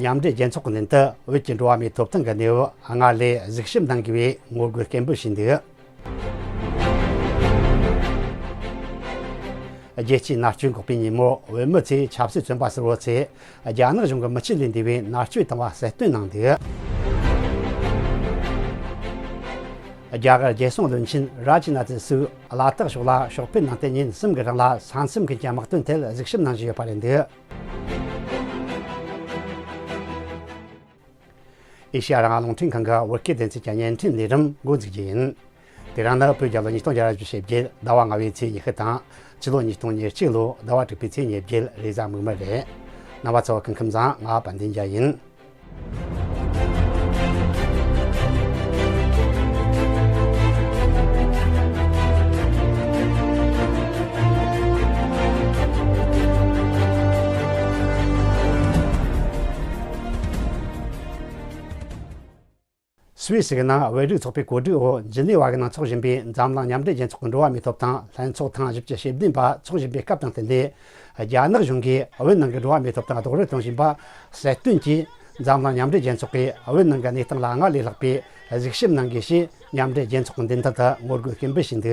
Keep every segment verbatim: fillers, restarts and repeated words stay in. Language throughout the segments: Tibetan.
མཉམ་འབྲེལ་རྒྱལ་ཚོགས་ཀྱི་མདུན་དུ་བོད་ཀྱི་འགྲོ་བ་མིའི་ཐོབ་ཐང་གི་གནས་བབ་སྔར་ལས་གཟིགས་ཞིབ་གནང་དགོས་པའི་ངོ་རྒོལ་སྐད་འབོད་བྱས་འདུག། རྒྱལ་སྤྱིའི་མནར་གཅོད་འགོག་པའི་ཉིན་མོར་བོད་མི་ཚོས་ཆབ་སྲིད་བཙོན་པ་ཟུར་པ་ཚོས་རྒྱ་ནག་གཞུང་གི་མི་ཆོས་ལས་འདས་པའི་མནར་གཅོད་བཏང་བ་གསལ་སྟོན་གནང་འདུག། རྒྱ་གར་རྒྱལ་སྲུང་བློན་ཆེན་རཱ་ཇི་ནཱ་ཐི་སུའི་བླ་དྭགས་ཕྱོགས་ལ་ཕྱོགས་ཕེབས་གནང་སྟེ་ཉིན་གསུམ་གྱི་རིང་ལ་ས་མཚམས་ཀྱི་དམག་དོན་ཐད་གཟིགས་ཞིབ་གནང་བཞིན་ཡོད་པ་རེད་འདུག། ཨེ་ཤེ་ཡ་རང་དབང་རླུང་འཕྲིན་ཁང་གི་བོད་སྐད་སྡེ་ཚན་གྱི་བརྙན་འཕྲིན་ལས་རིམ་འགོ་འཛུགས་རྒྱུ་ཡིན། དེ་རིང་ནི་བོད་རྒྱལ་ལོ་ཉིས་སྟོང་བརྒྱ་ར་བཞི་བཅུ་ཞེ་བརྒྱད། ཟླ་བ་ལྔ་པའི་ཚེས་ཉི་ཤུ་དང་། སྤྱི་ལོ་ཉིས་སྟོང་ཉེར་གཅིག་ལོ་ཟླ་བ་དྲུག་པའི་ཚེས་ཉེར་བརྒྱད། རེས་གཟའ་མིག་དམར་རེད། རྣམ་པ་ཚོ་སྐུ་ཁམས་བཟང་། ང་དཔལ་ལྡན་རྒྱལ་ཡིན། སུད་སི་གི་ནང་བོད་རིགས་ཚོགས་པའི་གོ་སྒྲིག་འོག་ཇི་ནི་ཝ་གི་ནང་འཚོགས་བཞིན་པའི་འཛམ་གླིང་མཉམ་འབྲེལ་རྒྱལ་ཚོགས་ཀྱི་འགྲོ་བ་མིའི་ཐོབ་ཐང་ལྷན་ཚོགས་ཐེངས་བཞི་བཅུ་ཞེ་བདུན་པ་འཚོགས་བཞིན་པའི་སྐབས་དང་བསྟུན་ཏེ། རྒྱ་ནག་གཞུང་གིས་བོད་ནང་གི་འགྲོ་བ་མིའི་ཐོབ་ཐང་རྡོག་རོལ་གཏོང་བཞིན་པ་གསལ་སྟོན་གྱིས། འཛམ་གླིང་མཉམ་འབྲེལ་རྒྱལ་ཚོགས་ཀྱིས་བོད་ནང་གི་གནས་སྟངས་ལ་སྔར་ལས་ལྷག་པའི་གཟིགས་ཞིབ་གནང་དགོས་ཞེས་མཉམ་འབྲེལ་རྒྱལ་ཚོགས་ཀྱི་མདུན་ཐད་དུ་ངོ་རྒོལ་སྐད་འབོད་བྱས་འདུག།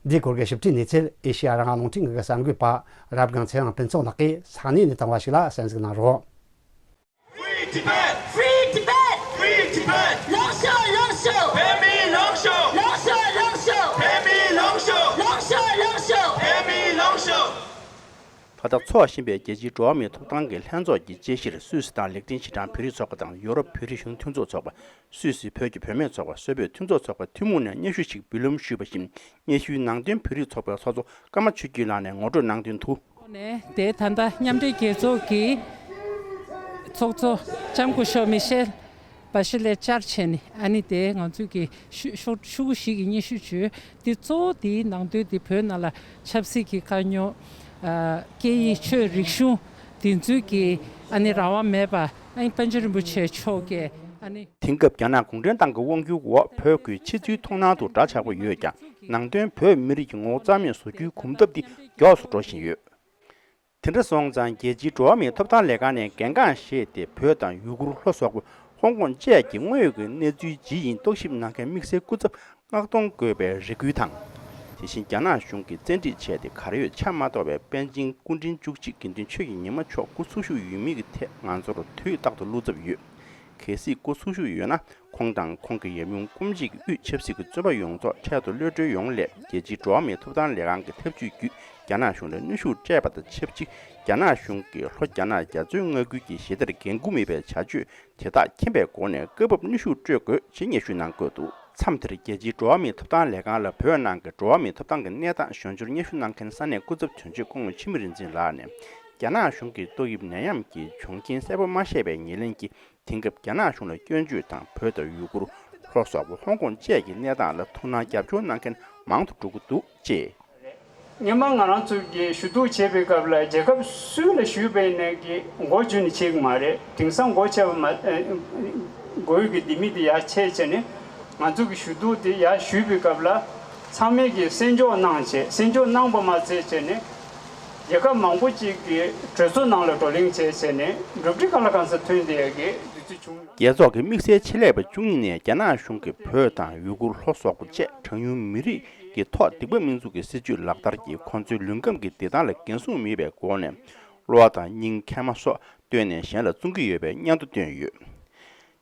འདིའི་སྐོར་གྱི་ཞིབ་ཕྲའི་གནས་ཚུལ་ཨེ་ཤེ་ཡ་རང་དབང་རླུང་འཕྲིན་ཁང་གི་གསར་འགོད་པ་རབ་སྒང་ཚེ་རིང་ཕུན་ཚོགས་ལགས་ཀྱིས་ས་གནས་ནས་བཏང་བ་ཞིག་ལ་གསན་གཟིགས་གནང་རོགས། Free Tibet! Free Tibet! Free Tibet! ལོངས་ཤོག་ལོངས་ཤོག་བོད་མི་ལོངས་ཤོག་ལོངས་ཤོག་ལོངས་ཤོག་བོད་མི་ལོངས་ཤོག་ལོངས་ཤོག་ལོངས་ཤོག་བོད་མི་ལོངས་ཤོག་ད་ལྟ་འཚོགས་བཞིན་པའི་རྒྱལ་སྤྱིའི་འགྲོ་བ་མིའི་ཐོབ་ཐང་གི་ལྷན་ཚོགས་ཀྱི་དཔྱད་གཞིར་སུད་སི་དང་ལེགས་ལྡན་ཤིན་ཀྲང་བོད་རིགས་ཚོགས་པ་དང་ཡོ་རོབ་བོད་རིགས་གཞོན་ནུ་མཐུན་ཚོགས་ཚོགས་པ། སུད་སི་བོད་ཀྱི་བུད་མེད་ཚོགས་པ། སུད་བོད་མཐུན་ཚོགས་ཚོགས་པ་ཐུན་མོང་ནས་སྙན་ཞུ་ཞིག་འབུལ་ལམ་ཞུས་པ་བཞིན། སྙན་ཞུའི་ནང་དོན་བོད་རིགས་ཚོགས་པའི་ཚོགས་གཙོ་ཀརྨ་ཆོས་སྐྱིད་ལགས་ནས་ངོ་སྤྲོད་གནང་དོན་དུ། ནས་དེ་ད་ལྟ་མཉམ་འབྲེལ་རྒྱལ་ཚོགས་ཀྱི་ཚོགས་གཙོ་ལྕམ་སྐུ་ཞབས་མི་ཤེལ་བྷ་ཤི་ལེ་བཅར་བྱས་ནས། ཨ་ནི་དེ་ང་ཚོས་ཀྱི་ཤུ་ཤུ་ཤུ་གུ་ཞིག་གི་སྙན་ཞུ་བྱོས། དེ་གཙོ་བོ་དེའི་ནང་དོན་དེ་བོད་ནང་ལ་ཆབ་སྲིད་ཀྱི་དཀའ་རྙོག་ཨ། སྐད་ཡིག་ཆོས་རིག་གཞུང་དེ་ཚོའི་གི་ཨ་ནི་རང་དབང་མེད་པ། ཨ་ནི་པཎ་ཆེན་རིན་པོ་ཆེ་མཆོག་གིས་ཨ་ནི། དེང་སྐབས་རྒྱ་ནག་གུང་ཁྲན་ཏང་གི་དབང་སྒྱུར་འོག་བོད་ཁུལ་ཕྱི་ཚུལ་མཐོང་སྣང་དུ་འདྲ་ཆགས་པོ་ཡོད་ཀྱང་། ནང་དོན་བོད་མི་རིགས་ཀྱི་ངོ་བོ་རྩ་མེད་བཟོ་རྒྱུའི་གོམ་སྟབས་འདི་མགྱོགས་སུ་འགྲོ་བཞིན་ཡོད། དེ་འདྲ་སོང་ཙང་རྒྱལ་སྤྱིའི་འགྲོ་བ་མིའི་ཐོབ་ཐང་ལས་ཁང་ནས་གལ་འགངས་བཞེས་ཏེ། བོད་དང་ཡུ་གུར། ལྷོ་སོག་པོ། ཧོང་ཀོང་བཅས་ཀྱི་དངོས་ཡོད་ཀྱི་གནས་ཚུལ་ཇི་ཡིན་རྟོག་ཞིབ་གནང་མཁན་དམིགས་བསལ་སྐུ་ཚབ་མངགས་གཏོང་དགོས་པའི་རེ་སྐུལ་དང་། དེ་བཞིན་རྒྱ་ནག་གཞུང་གིས་བཙན་ཁྲིད་བྱས་ཏེ། གར་ཡོད་ཆ་མ་གཏོགས་པའི་པཎ་ཆེན་སྐུ་ཕྲེང་བཅུ་གཅིག་དགེ་འདུན་ཆོས་ཀྱི་ཉི་མ་མཆོག་སྐུ་འཚོ་བཞུགས་ཡོད་མེད་ཀྱི་ཐད་ང་ཚོར་དུས་རྟག་ཏུ་བློ་འཚབ་ཡོད། གལ་སྲིད་སྐུ་འཚོ་བཞུགས་ཡོད་ན། ཁོང་དང་ཁོང་གི་ཉམས་མྱོང་སྐོམ་བྱེད་ཀྱི་དབུས་ཆབ་སྲིད་ཀྱི་བཙོན་པ་ཡོངས་རྫོགས་འཕྲལ་དུ་གློད་གྲོལ་ཡོང་སླད། རྒྱལ་སྤྱིའི་འགྲོ་བ་མིའི་ཐོབ་ཐང་ལས་ཁང་གི་ཐབས་ཇུས་བརྒྱུད། རྒྱ་ནག་གཞུང་ལ་གནོན་ཤུགས་སྤྲད་པ་དང་ཆབས་ཅིག་རྒྱ་ནག་གཞུང་གིས་ལྷོ་རྒྱ་ནག་རྒྱ་མཚོའི་མངའ་ཁུལ་གྱི་ཞི་བདེར་འགན་འཁུར་མེད་པའི་བྱ་སྤྱོད་དེ་དག་མཁྱེན་པའི་སྒོ་ནས། སྐབས་བབ་གནོན་ཤུགས་སྤྲོད་དགོས་ཅེས་སྙན་ཞུ་གནང་དགོས་འདུག། མཚམས་དེར་རྒྱལ་སྤྱིའི་འགྲོ་བ་མིའི་ཐོབ་ཐང་ལས་ཁང་ལ་བོད་ནང་གི་འགྲོ་བ་མིའི་ཐོབ་ཐང་གི་གནས་སྟངས་གཞན་འབྱོར་སྙན་ཞུ་གནང་མཁན་ས་གནས་སྐུ་ཚབ་དོན་གཅོད་སྐུ་ངོ་འཆི་མེད་རིག་འཛིན་ལགས་ནས། རྒྱ་ནག་གཞུང་གིས་ཏོག་དབྱིབས་ནད་ཡམས་ཀྱི་འབྱུང་རྐྱེན་གསལ་པོ་མ་ཤེས་པའི་ཉེར་ལེན་གྱིས། དེང་སྐབས་རྒྱ་ནག་གཞུང་ལ་སྐྱོན་བརྗོད་དང་། བོད་དང་ཡུ་གུར། ལྷོ་སོག་པོ། ཧོང་ཀོང་བཅས་ཀྱི་གནས་སྟངས་ལ་ཐུགས་སྣང་རྒྱབ་སྐྱོར་གནང་མཁན་མང་དུ་འགྲོ་གི་འདུག་ཅེས། སྔོན་མ་ང་རང་ཚོ་གིས་ཞུ་གཏུག་བྱེད་པའི་སྐབས་ལ། རྒྱལ་ཁབ་སུ་ལ་ཞུས་པ་ཡིན་ནའི་གི་མགོ་འཇུས་ནས་བྱེད་ཀྱི་མ་རེད། དེང་སང་སྒོ་ཕྱེ་བ་མ། ཨ། སྒོ་ཡོད་ཀྱི་ལྡེ་མིག་དེ་ཡར་ཕྱེ་བྱས་ནས། ང་ཚོ་གི་ཞུ་གཏུག་དེ་ཡར་ཞུས་པའི་སྐབས་ལ། ཚང་མས་ཀྱི་གསན་འཇོག་གནང་བྱས། གསན་འཇོག་གནང་པ་མ་ཚད་བྱས་ནས། རྒྱལ་ཁབ་མང་པོ་ཅིག་གི་གྲོས་ཚོགས་ནང་ལ་བགྲོ་གླེང་བྱས་བྱས་ནས། གྲུབ་འབྲས་གང་ལ་གང་འཚམ་ཐོན་བསྡད་ཡག་གི་དུས་ཚོད་བྱུང་། རྒྱལ་ཚོགས་ཀྱི་དམིགས་བསལ་ཆེད་ལས་པ་བཅུ་གཉིས་ནས། རྒྱ་ནག་གཞུང་གིས་བོད་དང་ཡུ་གུར། ལྷོ་སོག་པོ་བཅས་གྲངས་ཉུང་མི་རིགས་ཀྱི་ཐོག་སྡིག་པ་མི་འཛུགས་ཀྱི་སྲིད་བྱུས་ལག་བསྟར་གྱིས། ཁོང་ཚོའི་ལུས་ཁམས་ཀྱི་བདེ་ཐང་ལ་འགན་སྲུང་མེད་པའི་སྒོ་ནས། གློ་བ་དང་སྙིང་། མཁལ་མ་སོགས་བཏོན་ནས་གཞན་ལ་བཙོང་གི་ཡོད་པའི་སྙན་ཐོ་བཏོན་ཡོད།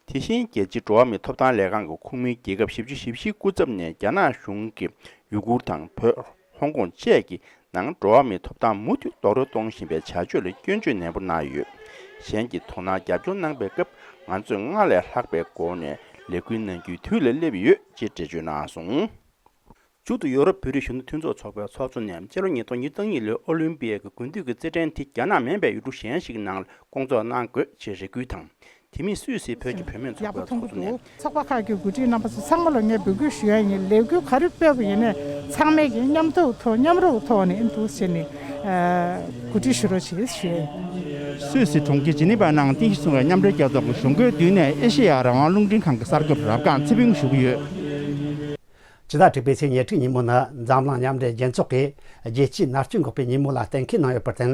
དེ་བཞིན་རྒྱལ་སྤྱིའི་འགྲོ་བ་མིའི་ཐོབ་ཐང་ལས་ཁང་གི་ཁོངས་མིའི་རྒྱལ་ཁབ་བཞི་བཅུ་ཞེ་བཞིའི་སྐུ་ཚབ་ནས། རྒྱ་ནག་གཞུང་གིས་ཡུ་གུར་དང་བོད། ཧོང་ཀོང་བཅས་ཀྱི་ནང་འགྲོ་བ་མིའི་ཐོབ་ཐང་མུ་མཐུད་རྡོག་རོལ་གཏོང་བཞིན་པའི་བྱ་སྤྱོད་ལ་སྐྱོན་བརྗོད་ནན་པོ་གནང་ཡོད། གཞན་གྱིས་དོ་སྣང་རྒྱབ་སྐྱོར་གནང་པའི་སྐབས། ང་ཚོས་སྔར་ལས་ལྷག་པའི་སྒོ་ནས་ལས་འགུལ་གནང་རྒྱུའི་དུས་ལ་སླེབས་ཡོད་ཅེས་འགྲེལ་བརྗོད་གནང་སོང་། མཇུག་ཏུ་ཡོ་རོབ་བོད་རིགས་གཞོན་ནུ་མཐུན་ཚོགས་ཚོགས་པའི་ཚོགས་གཙོ་ནས། སྤྱི་ལོ་ཉིས་སྟོང་ཉེར་གཉིས་ལོའི་ཨོ་ལིམ་པི་ཡའི་དགུན་དུས་ཀྱི་རྩེད་འགྲན་དེ་རྒྱ་ནག་མིན་པའི་ཡུལ་གྲུ་གཞན་ཞིག་ནང་ལ་སྐོང་ཚོགས་གནང་དགོས་ཅེས་རེ་སྐུལ་དང་། དེ་མིན་སུད་སིའི་བོད་ཀྱི་བུད་མེད་ཚོགས་པའི་ཚོགས་གཙོ་ནས། ཚོགས་པ་ཁག་གི་འགོ་ཁྲིད་རྣམ་པ་ཚོ་ཚང་མ་ལ་ངས་འབོད་སྐུལ་ཞུ་ཡ་ཡིན། ལས་འགུལ་ག་རེ་སྤེལ་བ་ཡིན་ནའི་ཚང་མས་ཀྱི་མཉམ་འདོགས་ཐོག་མཉམ་རུབ་ཐོག་ནས་འདུག་ཟེར་ནས་གོ་སྒྲིག་ཞུ་རོགས་བྱེད་ཞུ་ཡ་ཡིན། སུད་སི་གྲོང་ཁྱེར་ཇི་ནི་ཝའི་ནང་རྟེན་གཞི་བཟུང་བའི་མཉམ་འབྲེལ་རྒྱལ་ཚོགས་ཀྱི་གཞུང་སྒོའི་མདུན་ནས་ཨེ་ཤེ་ཡ་རང་དབང་རླུང་འཕྲིན་ཁང་གི་གསར་འགོད་པ་རབ་སྒང་ཚེ་ཕུན་ཞུ་གི་ཡོད། ཕྱི་ཟླ་དྲུག་པའི་ཚེས་ཉེར་དྲུག་ཉིན་མོ་ནི་འཛམ་གླིང་མཉམ་འབྲེལ་རྒྱལ་ཚོགས་ཀྱིས་རྒྱལ་སྤྱིའི་མནར་གཅོད་འགོག་པའི་ཉིན་མོ་ལ་གཏན་འཁེལ་གནང་ཡོད་པར་བརྟེན།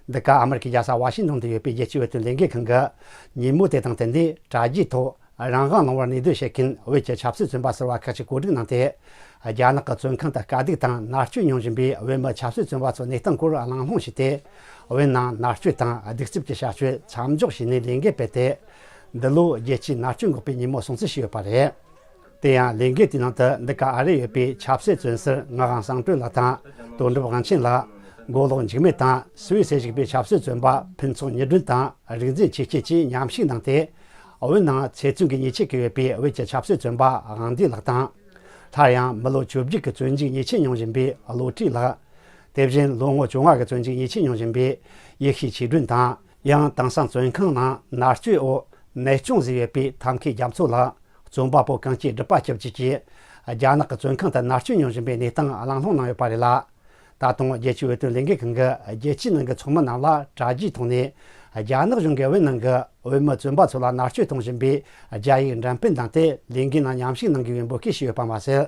འདི་ག་ཨ་མི་རི་ཀའི་རྒྱལ་ས་ཝ་ཤིང་ཏོན་དུ་ཡོད་པའི་རྒྱལ་སྤྱིའི་བོད་དོན་ལས་འགུལ་ཁང་གིས་ཉིན་མོ་དེ་དང་བསྟུན་ནས་དྲ་རྒྱའི་ཐོག་རང་དབང་གླེང་བར་གནས་སྡོད་བྱེད་མཁན་བོད་ཀྱི་ཆབ་སྲིད་བཙོན་པ་ཟུར་པ་ཁག་ཅིག་གོ་སྒྲིག་གནང་སྟེ། རྒྱ་ནག་གི་བཙོན་ཁང་དུ་དཀའ་སྡུག་དང་མནར་གཅོད་མྱོང་བཞིན་པའི་བོད་མི་ཆབ་སྲིད་བཙོན་པ་ཚོའི་གནས་སྟངས་སྐོར་གླེང་སློང་བྱས་ཏེ། བོད་ནང་མནར་གཅོད་དང་གདུག་རྩུབ་ཀྱི་བྱ་སྤྱོད་མཚམས་འཇོག་བྱས་ནས་ལས་འགུལ་སྤེལ་ཏེ། འདི་ལོ་རྒྱལ་སྤྱིའི་མནར་གཅོད་འགོག་པའི་ཉིན་མོ་སྲུང་བརྩི་བྱས་ཡོད་པ་རེད། དེ་ཡང་ལས་འགུལ་དེའི་ནང་དུ་འདི་ག་ཨ་རིར་ཡོད་པའི་ཆབ་སྲིད་བཙོན་ཟུར་ངག་དབང་བསམ་གྲུབ་ལགས་དང་། དོན་གྲུབ་དབང་ཆེན་ལགས། མགོ་ལོག་འཇིགས་མེད་དང་སུད་སི་ཞུགས་པའི་ཆབ་སྲིད་བཙོན་པ་ཕུན་ཚོགས་ཉི་སྒྲོན་དང་རིག་འཛིན་ཆོས་སྐྱིད་བཅས་མཉམ་ཞུགས་གནང་སྟེ། བོད་ནང་ཚེ་བཙོན་གྱི་ཉེས་ཆད་བཀལ་ཡོད་པའི་བོད་ཀྱི་ཆབ་སྲིད་བཙོན་པ་དབང་འདུས་ལགས་དང་། སླར་ཡང་མི་ལོ་བཅུ་བརྒྱད་ཀྱི་བཙོན་འཇུག་ཉེས་ཆད་མྱོང་བཞིན་པའི་བློ་གྲོས་ལགས། དེ་བཞིན་ལོ་ངོ་བཅོ་ལྔ་གི་བཙོན་འཇུག་ཉེས་ཆད་མྱོང་བཞིན་པའི་ཡེ་ཤེས་ཆོས་སྒྲོན་དང་། ཡང་དེང་སང་བཙོན་ཁང་ནང་མནར་གཅོད་འོག་ནད་སྐྱོང་བཟོས་ཡོད་པའི་ཐབས་མཁས་རྒྱ་མཚོ་ལགས། རྩོམ་པ་པོ་གངས་སྐྱིད་སྒྲུབ་པ་སྐྱབས་བཅས་ཀྱིས་རྒྱ་ནག་གི་བཙོན་ཁང་དུ་མནར་གཅོད་མྱོང་བཞིན་པའི་གནས་སྟངས་གླེང་སློང་གནང་ཡོད་པ་རེད་ལ། ད་དུང་རྒྱལ་སྤྱིའི་བོད་དོན་ལས་འགུལ་ཁང་གིས་རྒྱལ་སྤྱིའི་ནང་གི་ཚོགས་མི་རྣམས་ལ་དྲ་རྒྱའི་ཐོག་ནས། རྒྱ་ནག་གཞུང་གིས་བོད་ནང་གི་བོད་མི་བཙོན་པ་ཚོ་ལ་མནར་གཅོད་གཏོང་བཞིན་པའི་རྒྱ་ཡིག་འགྲེམས་སྤེལ་གནང་སྟེ། ལས་འགུལ་ནང་མཉམ་ཞུགས་གནང་དགོས་པའི་འབོད་སྐུལ་ཞུས་ཡོད་པ་མ་ཟད།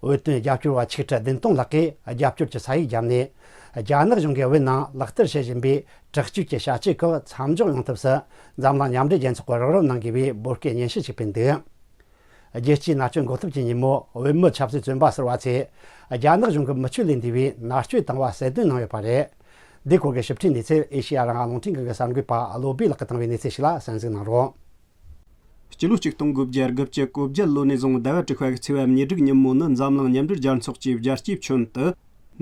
བོད་དོན་རྒྱབ་སྐྱོར་བ་ཆིག་ཁྲི་བདུན་སྟོང་ལྷག་གིས་རྒྱབ་སྐྱོར་གྱི་ས་ཡིག་བརྒྱབ་ནས། རྒྱ་ནག་གཞུང་གིས་བོད་ནང་ལག་བསྟར་བྱེད་བཞིན་པའི་དྲག་སྤྱོད་ཀྱི་བྱ་སྤྱོད་ཁག་མཚམས་འཇོག་ཡོང་ཐབས་སུ། འཛམ་གླིང་མཉམ་འབྲེལ་རྒྱལ་ཚོགས་ཀྱིས་རོགས་རམ་གནང་དགོས་པའི་འབོད་སྐུལ་སྙན་ཞུ་ཞིག་སྤེལ་འདུག་རྒྱལ་སྤྱིའི་མནར་གཅོད་འགོག་ཐབས་ཀྱི་ཉིན་མོ་བོད་མི་ཆབ་སྲིད་བཙོན་པ་ཟུར་པ་ཚོས་རྒྱ་ནག་གཞུང་གིས་མི་སྤྱོད་ལས་འདས་པའི་མནར་གཅོད་བཏང་བ་གསལ་སྟོན་གནང་ཡོད་པ་རེད། འདི་སྐོར་གྱི་ཞིབ་ཕྲའི་གནས་ཚུལ་ཨེ་ཤེ་ཡ་རང་དབང་རླུང་འཕྲིན་ཁང་གི་གསར་འགོད་པ་བློ་བྷེ་ལགས་ཀྱིས་བཏང་བའི་གནས་ཚུལ་ཞིག་ལ་གསན་གཟིགས་གནང་རོགས། སྤྱི་ལོ་ཆིག་སྟོང་དགུ་བརྒྱ་དགུ་བཅུ་གོ་བརྒྱད་ལོ་ནས་བཟུང་ཟླ་བ་དྲུག་པ་གི་ཚེས་པ་ཉེར་དྲུག་ཉིན་མོ་ནི་འཛམ་གླིང་མཉམ་འབྲེལ་རྒྱལ་ཚོགས་ཀྱིས་རྒྱལ་སྤྱིའི་ཁྱོན་དུ་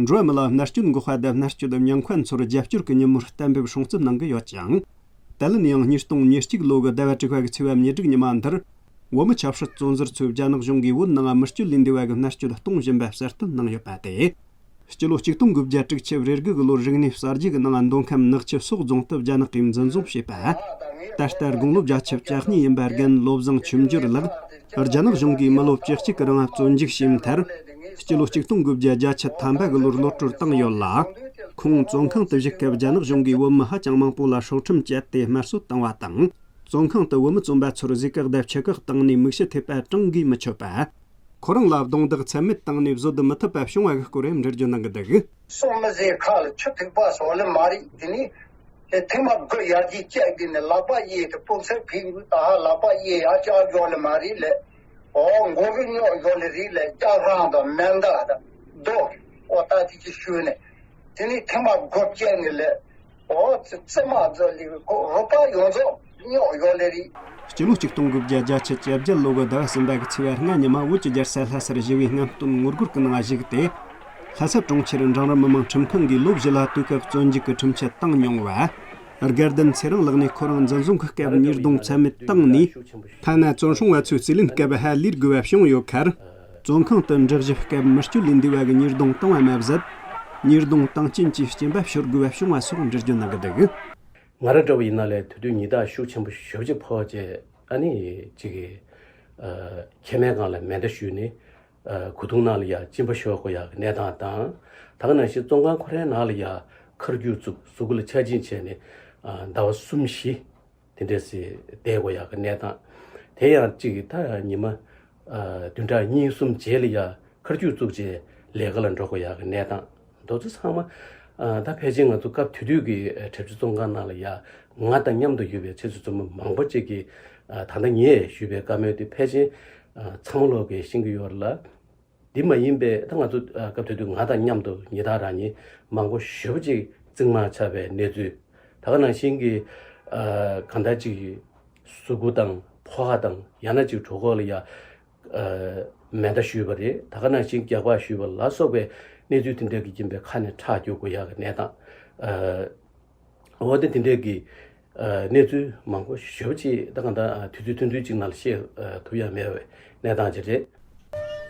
འགྲོ་བ་མི་ལ་མནར་གཅོད་འགོག་པ་དང་མནར་གཅོད་མྱོང་མཁན་ཚོར་རྒྱབ་སྐྱོར་གྱི་ཉིན་མོར་གཏན་འབེབས་སྲུང་བརྩི་གནང་གི་ཡོད་ཅིང་། དེ་ལན་ཡང་ཉིས་སྟོང་ཉེར་གཅིག་ལོ་གི་ཟླ་བ་དྲུག་པ་གི་ཚེས་པ་ཉེར་དྲུག་ཉི་མ་འདིར། བོད་མི་ཆབ་སྲིད་བཙོན་ཟུར་ཚོས་རྒྱ་ནག་གཞུང་གིས་བོད་ནང་མི་སྤྱོད་ལས་འདས་པ་གི་མནར་གཅོད་གཏོང་བཞིན་པ་གསལ་སྟོན་གནང་ཡོད་པ་སྟེ། སྤྱི་ལོ་ཆིག་སྟོང་དགུ་བརྒྱ་དྲུག་ཅུ་རེ་དགུ་གི་ལོར་རིག་གནས་གསར་བརྗེ་གི་ནང་མདོ་ཁམས་ནག་ཆུ་སོག་རྫོང་དུ་རྒྱ་ནག་གིས་འཛིན་བཟུང་བྱས་པ། ད་ལྟ་དགུང་ལོ་བརྒྱད་ཅུ་གྱ་གཉིས་ཡིན་པ་རྒན་བློ་བཟང་ཆོས་འབྱོར་ལགས་རྒྱ་ནག་གཞུང་གིས་མི་ལོ་བཅུ་གཅིག་གི་རིང་བཙོན་འཇུག་བྱས་མཐར། སྤྱི་ལོ་ཆིག་སྟོང་དགུ་བརྒྱ་བརྒྱད་ཅུ་ཐམ་པ་གི་ལོར་གློད་གྲོལ་བཏང་ཡོད་ལ། ཁོང་བཙོན་ཁང་དུ་བཞུགས་སྐབས་རྒྱ་ནག་གཞུང་གིས་བོད་མི་ཧ་ཅང་མང་པོ་ལ་སྲོག་ཁྲིམས་བཅད་དེ་དམར་གསོད་བཏང་བ་དང་། བཙོན་ཁང་དུ་བོད་མི་བཙོན་པ་ཚོར་ཟས་བཀག་དང་ཕྱུ་བཀག་བཏང་ནས་མིག་ཞུ་ཐེབས་པ་གྲངས་བགོས་མི་ཆོད་པ། ཁོ་རང་ལ་རྡུང་རྡེག་ཚད་མེད་བཏང་ནས་བཟོད་མི་ཐུབ་པ་བྱུང་བ་གི་སྐོར་ཡང་འགྲེལ་བརྗོད་གནང་གི་འདུག་སྲོག་མི་ཟས་ཁ་ལ་ཆུ་ཐིགས་པ་སོགས་ལ་མ་རེད། དེ་ནི་དེ་ཐེངས་མ་དགུ་ཡར་རྒྱས་བཅད་དེ་ནི་ལག་པ་གཡས་དེ་སྤུ་གསེར་ཕིག་རུ་ད་ཧ་ལག་པ་གཡས་ཡར་བཅག་ཡོད་ལ་མ་རེད་ལ། ཨོ་མགོ་རུ་རྙོག་ཡོད་ལ་རེད་ལ། ལྕགས་རང་དང་མེ་མདའ་དང་རྡོ་ཨོ་ད་དེ་ཅི་ཞུས་ནས་དེ་ནི་ཐེངས་མ་དགུ་བཅད་ནི་ལ། ཨོ་ཙི་ཙི་མ་ཙི་ལི་ཁོ་རུ་པ་ཡོངས་རྫོགས་རྙོག་ཡོད་ལེ་རེད། སྤྱི་ལོ་ཆིག་སྟོང་དགུ་བརྒྱ་བརྒྱད་ཅུ་གྱ་བརྒྱད་ལོ་གི་ཟླ་བ་གསུམ་པ་གི་ཚེས་པ་ལྔ་ཉིན་མ་བོད་ཀྱི་རྒྱལ་ས་ལྷ་སར་ཞི་བའི་རྔམ་སྟོན་ངོ་རྒོལ་གྱི་ནང་ཞུགས་ཏེ། ལྷ་ས་གྲོང་ཁྱེར་འབྲིང་རིམ་མི་དམངས་ཁྲིམས་ཁང་གིས་ལོ་བཞི་ལ་དུས་སྐབས་བཙོན་འཇུག་གི་ཁྲིམས་ཆད་བཏང་མྱོང་བ། དགའ་ལྡན་ཚེ་རིང་ལགས་ནས་ཁོ་རང་འཛིན་བཟུང་གི་སྐབས་ཉེས་རྡུང་ཚད་མེད་བཏང་ནས། ཐ་ན་བཙོན་སྲུང་བ་ཚོའི་རྩིས་ལེན་སྐབས་ཧ་ལས་དགོས་པ་བྱུང་ཡོད་ཁར། བཙོན་ཁང་དུ་འདྲི་ཞིབ་སྐབས་མི་སྤྱོད་ལས་འདས་པ་གི་ཉེས་རྡུང་བཏང་བ་མ་ཟད། ཉེས་རྡུང་བཏང་རྐྱེན་གྱི་རྐྱེན་པ་ཤོར་དགོས་པ་བྱུང་བ་སོགས་འགྲེལ་བརྗོད་གནང་གི་འདུག་ང་རང་འདྲ་བོ་ཡིན་ན་ལས་དེ་དུས་ཉེས་རྡུང་ཤུགས་ཆེན་པོ་ཞེ་པོ་ཅིག་ཕོག་རྗེས་ཨ་ནི་ཅིག་གི་ཨ་མཁལ་མའི་སྒང་ལ་མེ་མདའ་གཞུས་ནས་ཨ་གོས་ཐུང་ནང་ལ་ཡ་གཅིན་པ་ཤོར་དགོས་ཡག་གི་གནས་སྟངས་དང་། ད་ག་ནང་བཞིན་བཙོན་ཁང་ཁོ་རའི་ནང་ལ་ཡ་མཁར་རྒྱུག་བཙུགས། གཟུགས་པོ་ལ་ཆག་སྦྱིན་བྱས་ནས་ཨ་ཟླ་བ་གསུམ་བཞི་དེ་འདྲས་སེ་བསྡད་དགོས་ཡག་གི་གནས་སྟངས། དེ་ཡང་གཅིག་གི་ད་ཉི་མ་ཨ་བདུན་ཕྲག་གཉིས་གསུམ་རྗེས་ལ་ཡ་མཁར་རྒྱུག་བཙུགས་རྗེས་ལས་ཀ་ལ་འགྲོ་དགོས་ཡག་གི་གནས་སྟངས། དེ་ཚོ་ཚང་མ་ཨ་ད་ཕལ་ཆེར་ང་ཚོ་སྐབས་དེ་དུས་ཀྱི་ཨ་བྲག་ཆུ་བཙོན་ཁང་ནང་ལ་ཡ་ང་དང་མཉམ་དུ་ཡོད་པའི་ཆེད་དུ་བཙོན་པ་མང་པོ་ཅིག་གིས་ཨ་ད་ལྟ་ངས་ཞུས་པའི་བཀའ་མོལ་དེ་ཕལ་ཆེར་ཨ་ཚང་མ་ལོག་གིས་ཤེས་ཀྱི་ཡོད་རེད་ལ། འདི་མ་ཡིན་པའི་ད་ང་ཚོ་ཨ་སྐབས་དེ་དུས་ང་དང་མཉམ་དུ་ཉེས་རྡུང་རང་ཉིད་མང་པོ་ཞེ་པོ་ཅིག་གཙང་མ་ཆགས་པའི་གནས་ཚུལ། ད་ག་ནང་བཞིན་གྱི་ཨ་གང་ལྟར་ཅིག་གཟུགས་པོ་དང་ཕོ་ཁ་དང་ཡང་ན་ཅིག་གྲོད་ཁོག་ལ་ཡ་ཨ་མེ་མདའ་གཞུས་པ་རེད། ད་ག་ནང་བཞིན་སྐེད་པ་གཞུས་པ་ལ་སོགས་པའི་གནས་ཚུལ་དེ་འདྲ་གི་རྐྱེན་པས་ཁ་ནས་ཁྲག་རྒྱུག་དགོས་ཡག་གི་གནས་སྟངས། ཨ་འོ་དེ་དེ་འདྲའི་གི་ཨ་གནས་ཚུལ་མང་པོ་ཞེ་པོ་ཅིག་ད་གང་ལྟར་ཨ་དུས་ཚོད་ཐུང་ཐུང་ཅིག་ནང་ལ་བཤད་ཨ་ཐུབ་ཡ་མེད་པའི་གནས་སྟངས་ཅིག་རེད།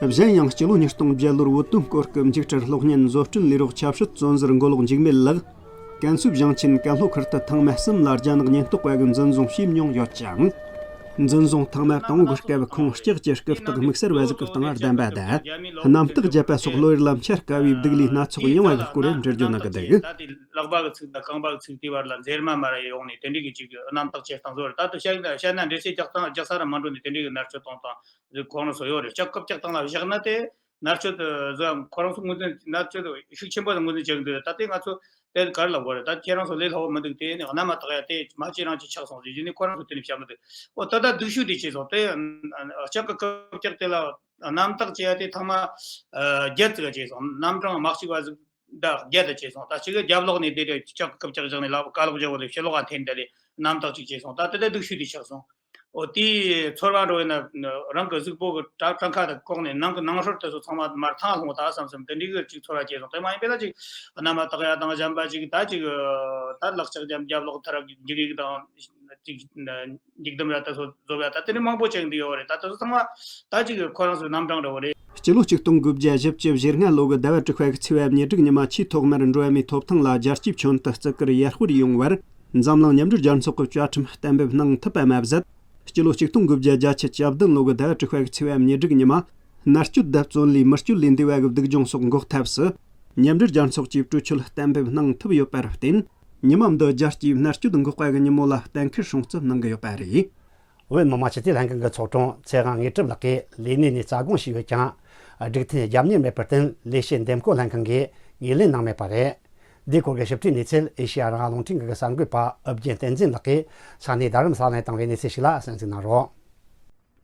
གཞན་ཡང་སྤྱི་ལོ་ཉིས་སྟོང་བརྒྱད་ལོར་བོད་དོན་སྐོར་གྱི་མཇུག་འབྲས་གློག་བརྙན་བཟོ་སྐྲུན་ལས་རོགས་ཆབ་སྲིད་བཙོན་ཟུར་མགོ་ལོག་འཇིགས་མེད་ལགས། ཀན་སུའུ་ཞིང་ཆེན་ཀན་ལྷོ་ཁུལ་དུ་ཐེངས་མ་གསུམ་ལ་རྒྱ་ནག་ཉེན་རྟོག་པ་གིས་འཛིན་བཟུང་བྱས་མྱོང་ཡོད་ཅིང་། འཛིན་བཟུང་ཐེངས་མ་དང་པོའི་སྐབས་ཁོང་ལྕགས་ཀྱི་རྐུབ་སྟེགས་དམིགས་བསལ་བ་ཟིག་གི་སྟེང་བསྡམས་པ་དང་། གནམ་སྟེགས་བརྒྱབ་པ་སོགས་བློ་ཡུལ་ལ་འཆར་དཀའ་བའི་སྡུག་ལས་སྣ་ཚོགས་མྱོང་བ་གི་སྐོར་ཡང་འགྲེལ་བརྗོད་གནང་གི་འདུག་ལག་པ་གི་ཚིགས་དང་རྐང་པ་གི་ཚིགས་དེ་བར་ལ་འཛེར་མ་མར་ཡོང་ནས་དེ་འདྲའི་གི་ཅིག་གནམ་སྟེགས་བྱེད་སྟངས་བཟོ་རེད། ད་དུང་བཤད་ན་བཤད་ན་འགྲེལ་བཤད་རྒྱག་སྟངས་རྒྱག་ས་ར་མ་འགྲོ་ནས་དེ་འདྲའི་གི་མནར་གཅོད་གཏོང་སྟངས་ཁོ་རང་ཚོ་ཡོད་རེད། ལྕགས་ཀྱི་རྐུབ་སྟེགས་སྟེང་ལ་བཞག་ན་དེ་མནར་གཅོད་བཟོ་ཡ་ཁོ་རང་ཚོ་ངོས་འཛིན་མནར་གཅོད་ཤུགས་ཆེན་པོ་ངོས་འཛིན་བྱེད་ཀྱི་འདུག་ད་ལྟའི་ང་ཚོ་ དེ་ག་རེ་ལབ་དགོས་རེད། ད་ཁྱེད་རང་ཚོ་ལས་སླ་བོ་མི་འདུག་དེ་ནི་གནམ་མ་བཏགས་ཡ་དེ་མ་ཁྱེད་རང་ཅིག་ཆགས་སོང་ཟེར་གཞི་ནས་ཁོ་རང་ཚོ་དེ་ནས་བྱ་མི་འདུག་ཨོ་ད་ལྟ་སྡུག་ཤོས་དེ་བྱས་སོང་། དེ་ལྕགས་ཀྱི་རྐུབ་བཀྱག་དེ་ལ་གནམ་བཏགས་བྱས་ཡ་དེ་ཐེངས་མ་བརྒྱད་ཙམ་བྱས་སོང་། གནམ་གྲངས་མ་གཅིག་པ་ཟིག་ད་བརྒྱད་དུ་བྱས་སོང་། ད་གཅིག་གི་རྒྱབ་ལོགས་ནས་བསྡད་དེ་ལྕགས་ཀྱི་རྐུབ་བཀྱག་བཞག་ནས་ལག་པ་ཀ་ལོག་བཞག་པ་ལས་ཕྱི་ལོགས་ལ་འཐེན་བསྡད་ལས་གནམ་བཏགས་གཅིག་བྱས་སོང་། ད་དེ་ལྟ་སྡུག་ཤོས་དེ་ཆགས་སོང་། ཨོ་དེའི་ཚོར་བ་འགྲོ་ཡིན་ན་རང་གི་གཟུགས་པོ་གི་བྲང་བྲང་ཁ་དང་ལྐོག་ནས་ནང་གི་ནང་ཧྲོལ་དེ་ཚོ་ཚང་མ་མར་ཐང་ལྷུང་ད་བསམ་བསམ་དེ་འདྲའི་གི་ཅིག་ཚོར་བ་སྐྱེས་སོང་། དེ་མ་ཡིན་པའི་ལ་ཅིག་གནམ་མ་བཏགས་ཡ་དང་གཞན་པ་ཅིག་ད་ཅིག་ད་ལག་ལྕགས་རྒྱབ་རྒྱབ་ལོགས་ཐར་འགྱིག་ཡིག་དང་ཅིག་འགྱིག་དུམ་ར་དེ་ཚོ་བཟོ་བ་ད་དེ་འདྲ་མང་པོ་ཅིག་འདི་ཡོད་རེད། ད་དེ་ཚོ་ཚང་མ་ད་ཅིག་ཁོ་རང་ཚོའི་རྣམ་གྲངས་འདྲ་བོ་རེད། སྤྱི་ལོ་ཆིག་སྟོང་དགུ་བརྒྱ་བཞི་བཅུ་ཞེ་ལྔ་ལོ་གི་ཟླ་བ་དྲུག་པ་གི་ཚེས་པ་ཉེར་དྲུག་ཉི་མ་ཆེས་ཐོག་མར་འགྲོ་བ་མིའི་ཐོབ་ཐང་ལ་རྒྱ་སྐྱེད་ཁྱོན་དུ་བརྩི་བཀུར་ཡར་སྤེལ་ཡོང་བར་འཛམ་གླིང་མཉམ་འབྲེལ་རྒྱལ་ཚོགས་ཀྱི་བཅའ་ཁྲིམས་གཏན་འབེབས་གནང་ཐུབ་པ་མ་ཟད། སྤྱི་ལོ་ཆིག་སྟོང་དགུ་བརྒྱ་བརྒྱད་ཅུ་གྱ་བདུན་ལོ་གི་ཟླ་བ་དྲུག་པ་གི་ཚེས་པ་ཉེར་དྲུག་ཉི་མ་མནར་གཅོད་དང་བཙོན་ལས་མི་སྐྱོབ་ལས་འདས་པ་གི་སྡུག་སྦྱོང་སོགས་འགོག་ཐབས་སུ་མཉམ་འབྲེལ་རྒྱལ་ཚོགས་ཀྱིས་གྲོས་ཆོད་གཏན་འབེབས་གནང་ཐུབ་ཡོད་པར་བརྟེན། ཉི་མ་འདི་རྒྱལ་སྤྱིའི་མནར་གཅོད་འགོག་པ་གི་ཉིན་མོ་ལ་གཏན་འཁེལ་སྲུང་བརྩི་གནང་གི་ཡོད་པ་རེད། བོད་མི་མང་སྤྱི་འཐུས་ལྷན་ཁང་གི་ཚོགས་དྲུང་ཚེ་དབང་དངོས་གྲུབ་ལགས་ཀྱིས་ལས་གནས་ནས་རྩ་དགོངས་ཞུས་ཡོད་ཀྱང་། སྒྲིག་མཐུན་རྒྱབ་གཉེར་མེད་པར་བརྟེན་ལས་བྱེད་འདེམས་བསྐོ་ལྷན་ཁང་གིས་ངོས་ལེན་གནང་མེད་པ་རེད། འདིའི་སྐོར་གྱི་ཞིབ་ཕྲའི་གནས་ཚུལ་ཨེ་ཤེ་ཡ་རང་དབང་རླུང་འཕྲིན་ཁང་གི་གསར་འགོད་པ་ཨུ་རྒྱན་བསྟན་འཛིན་ལགས་ཀྱིས་ས་གནས་རྡ་རམ་ས་ལ་ནས་བཏང་བའི་གནས་ཚུལ་ཞིག་ལ་གསན་གཟིགས་གནང་རོགས།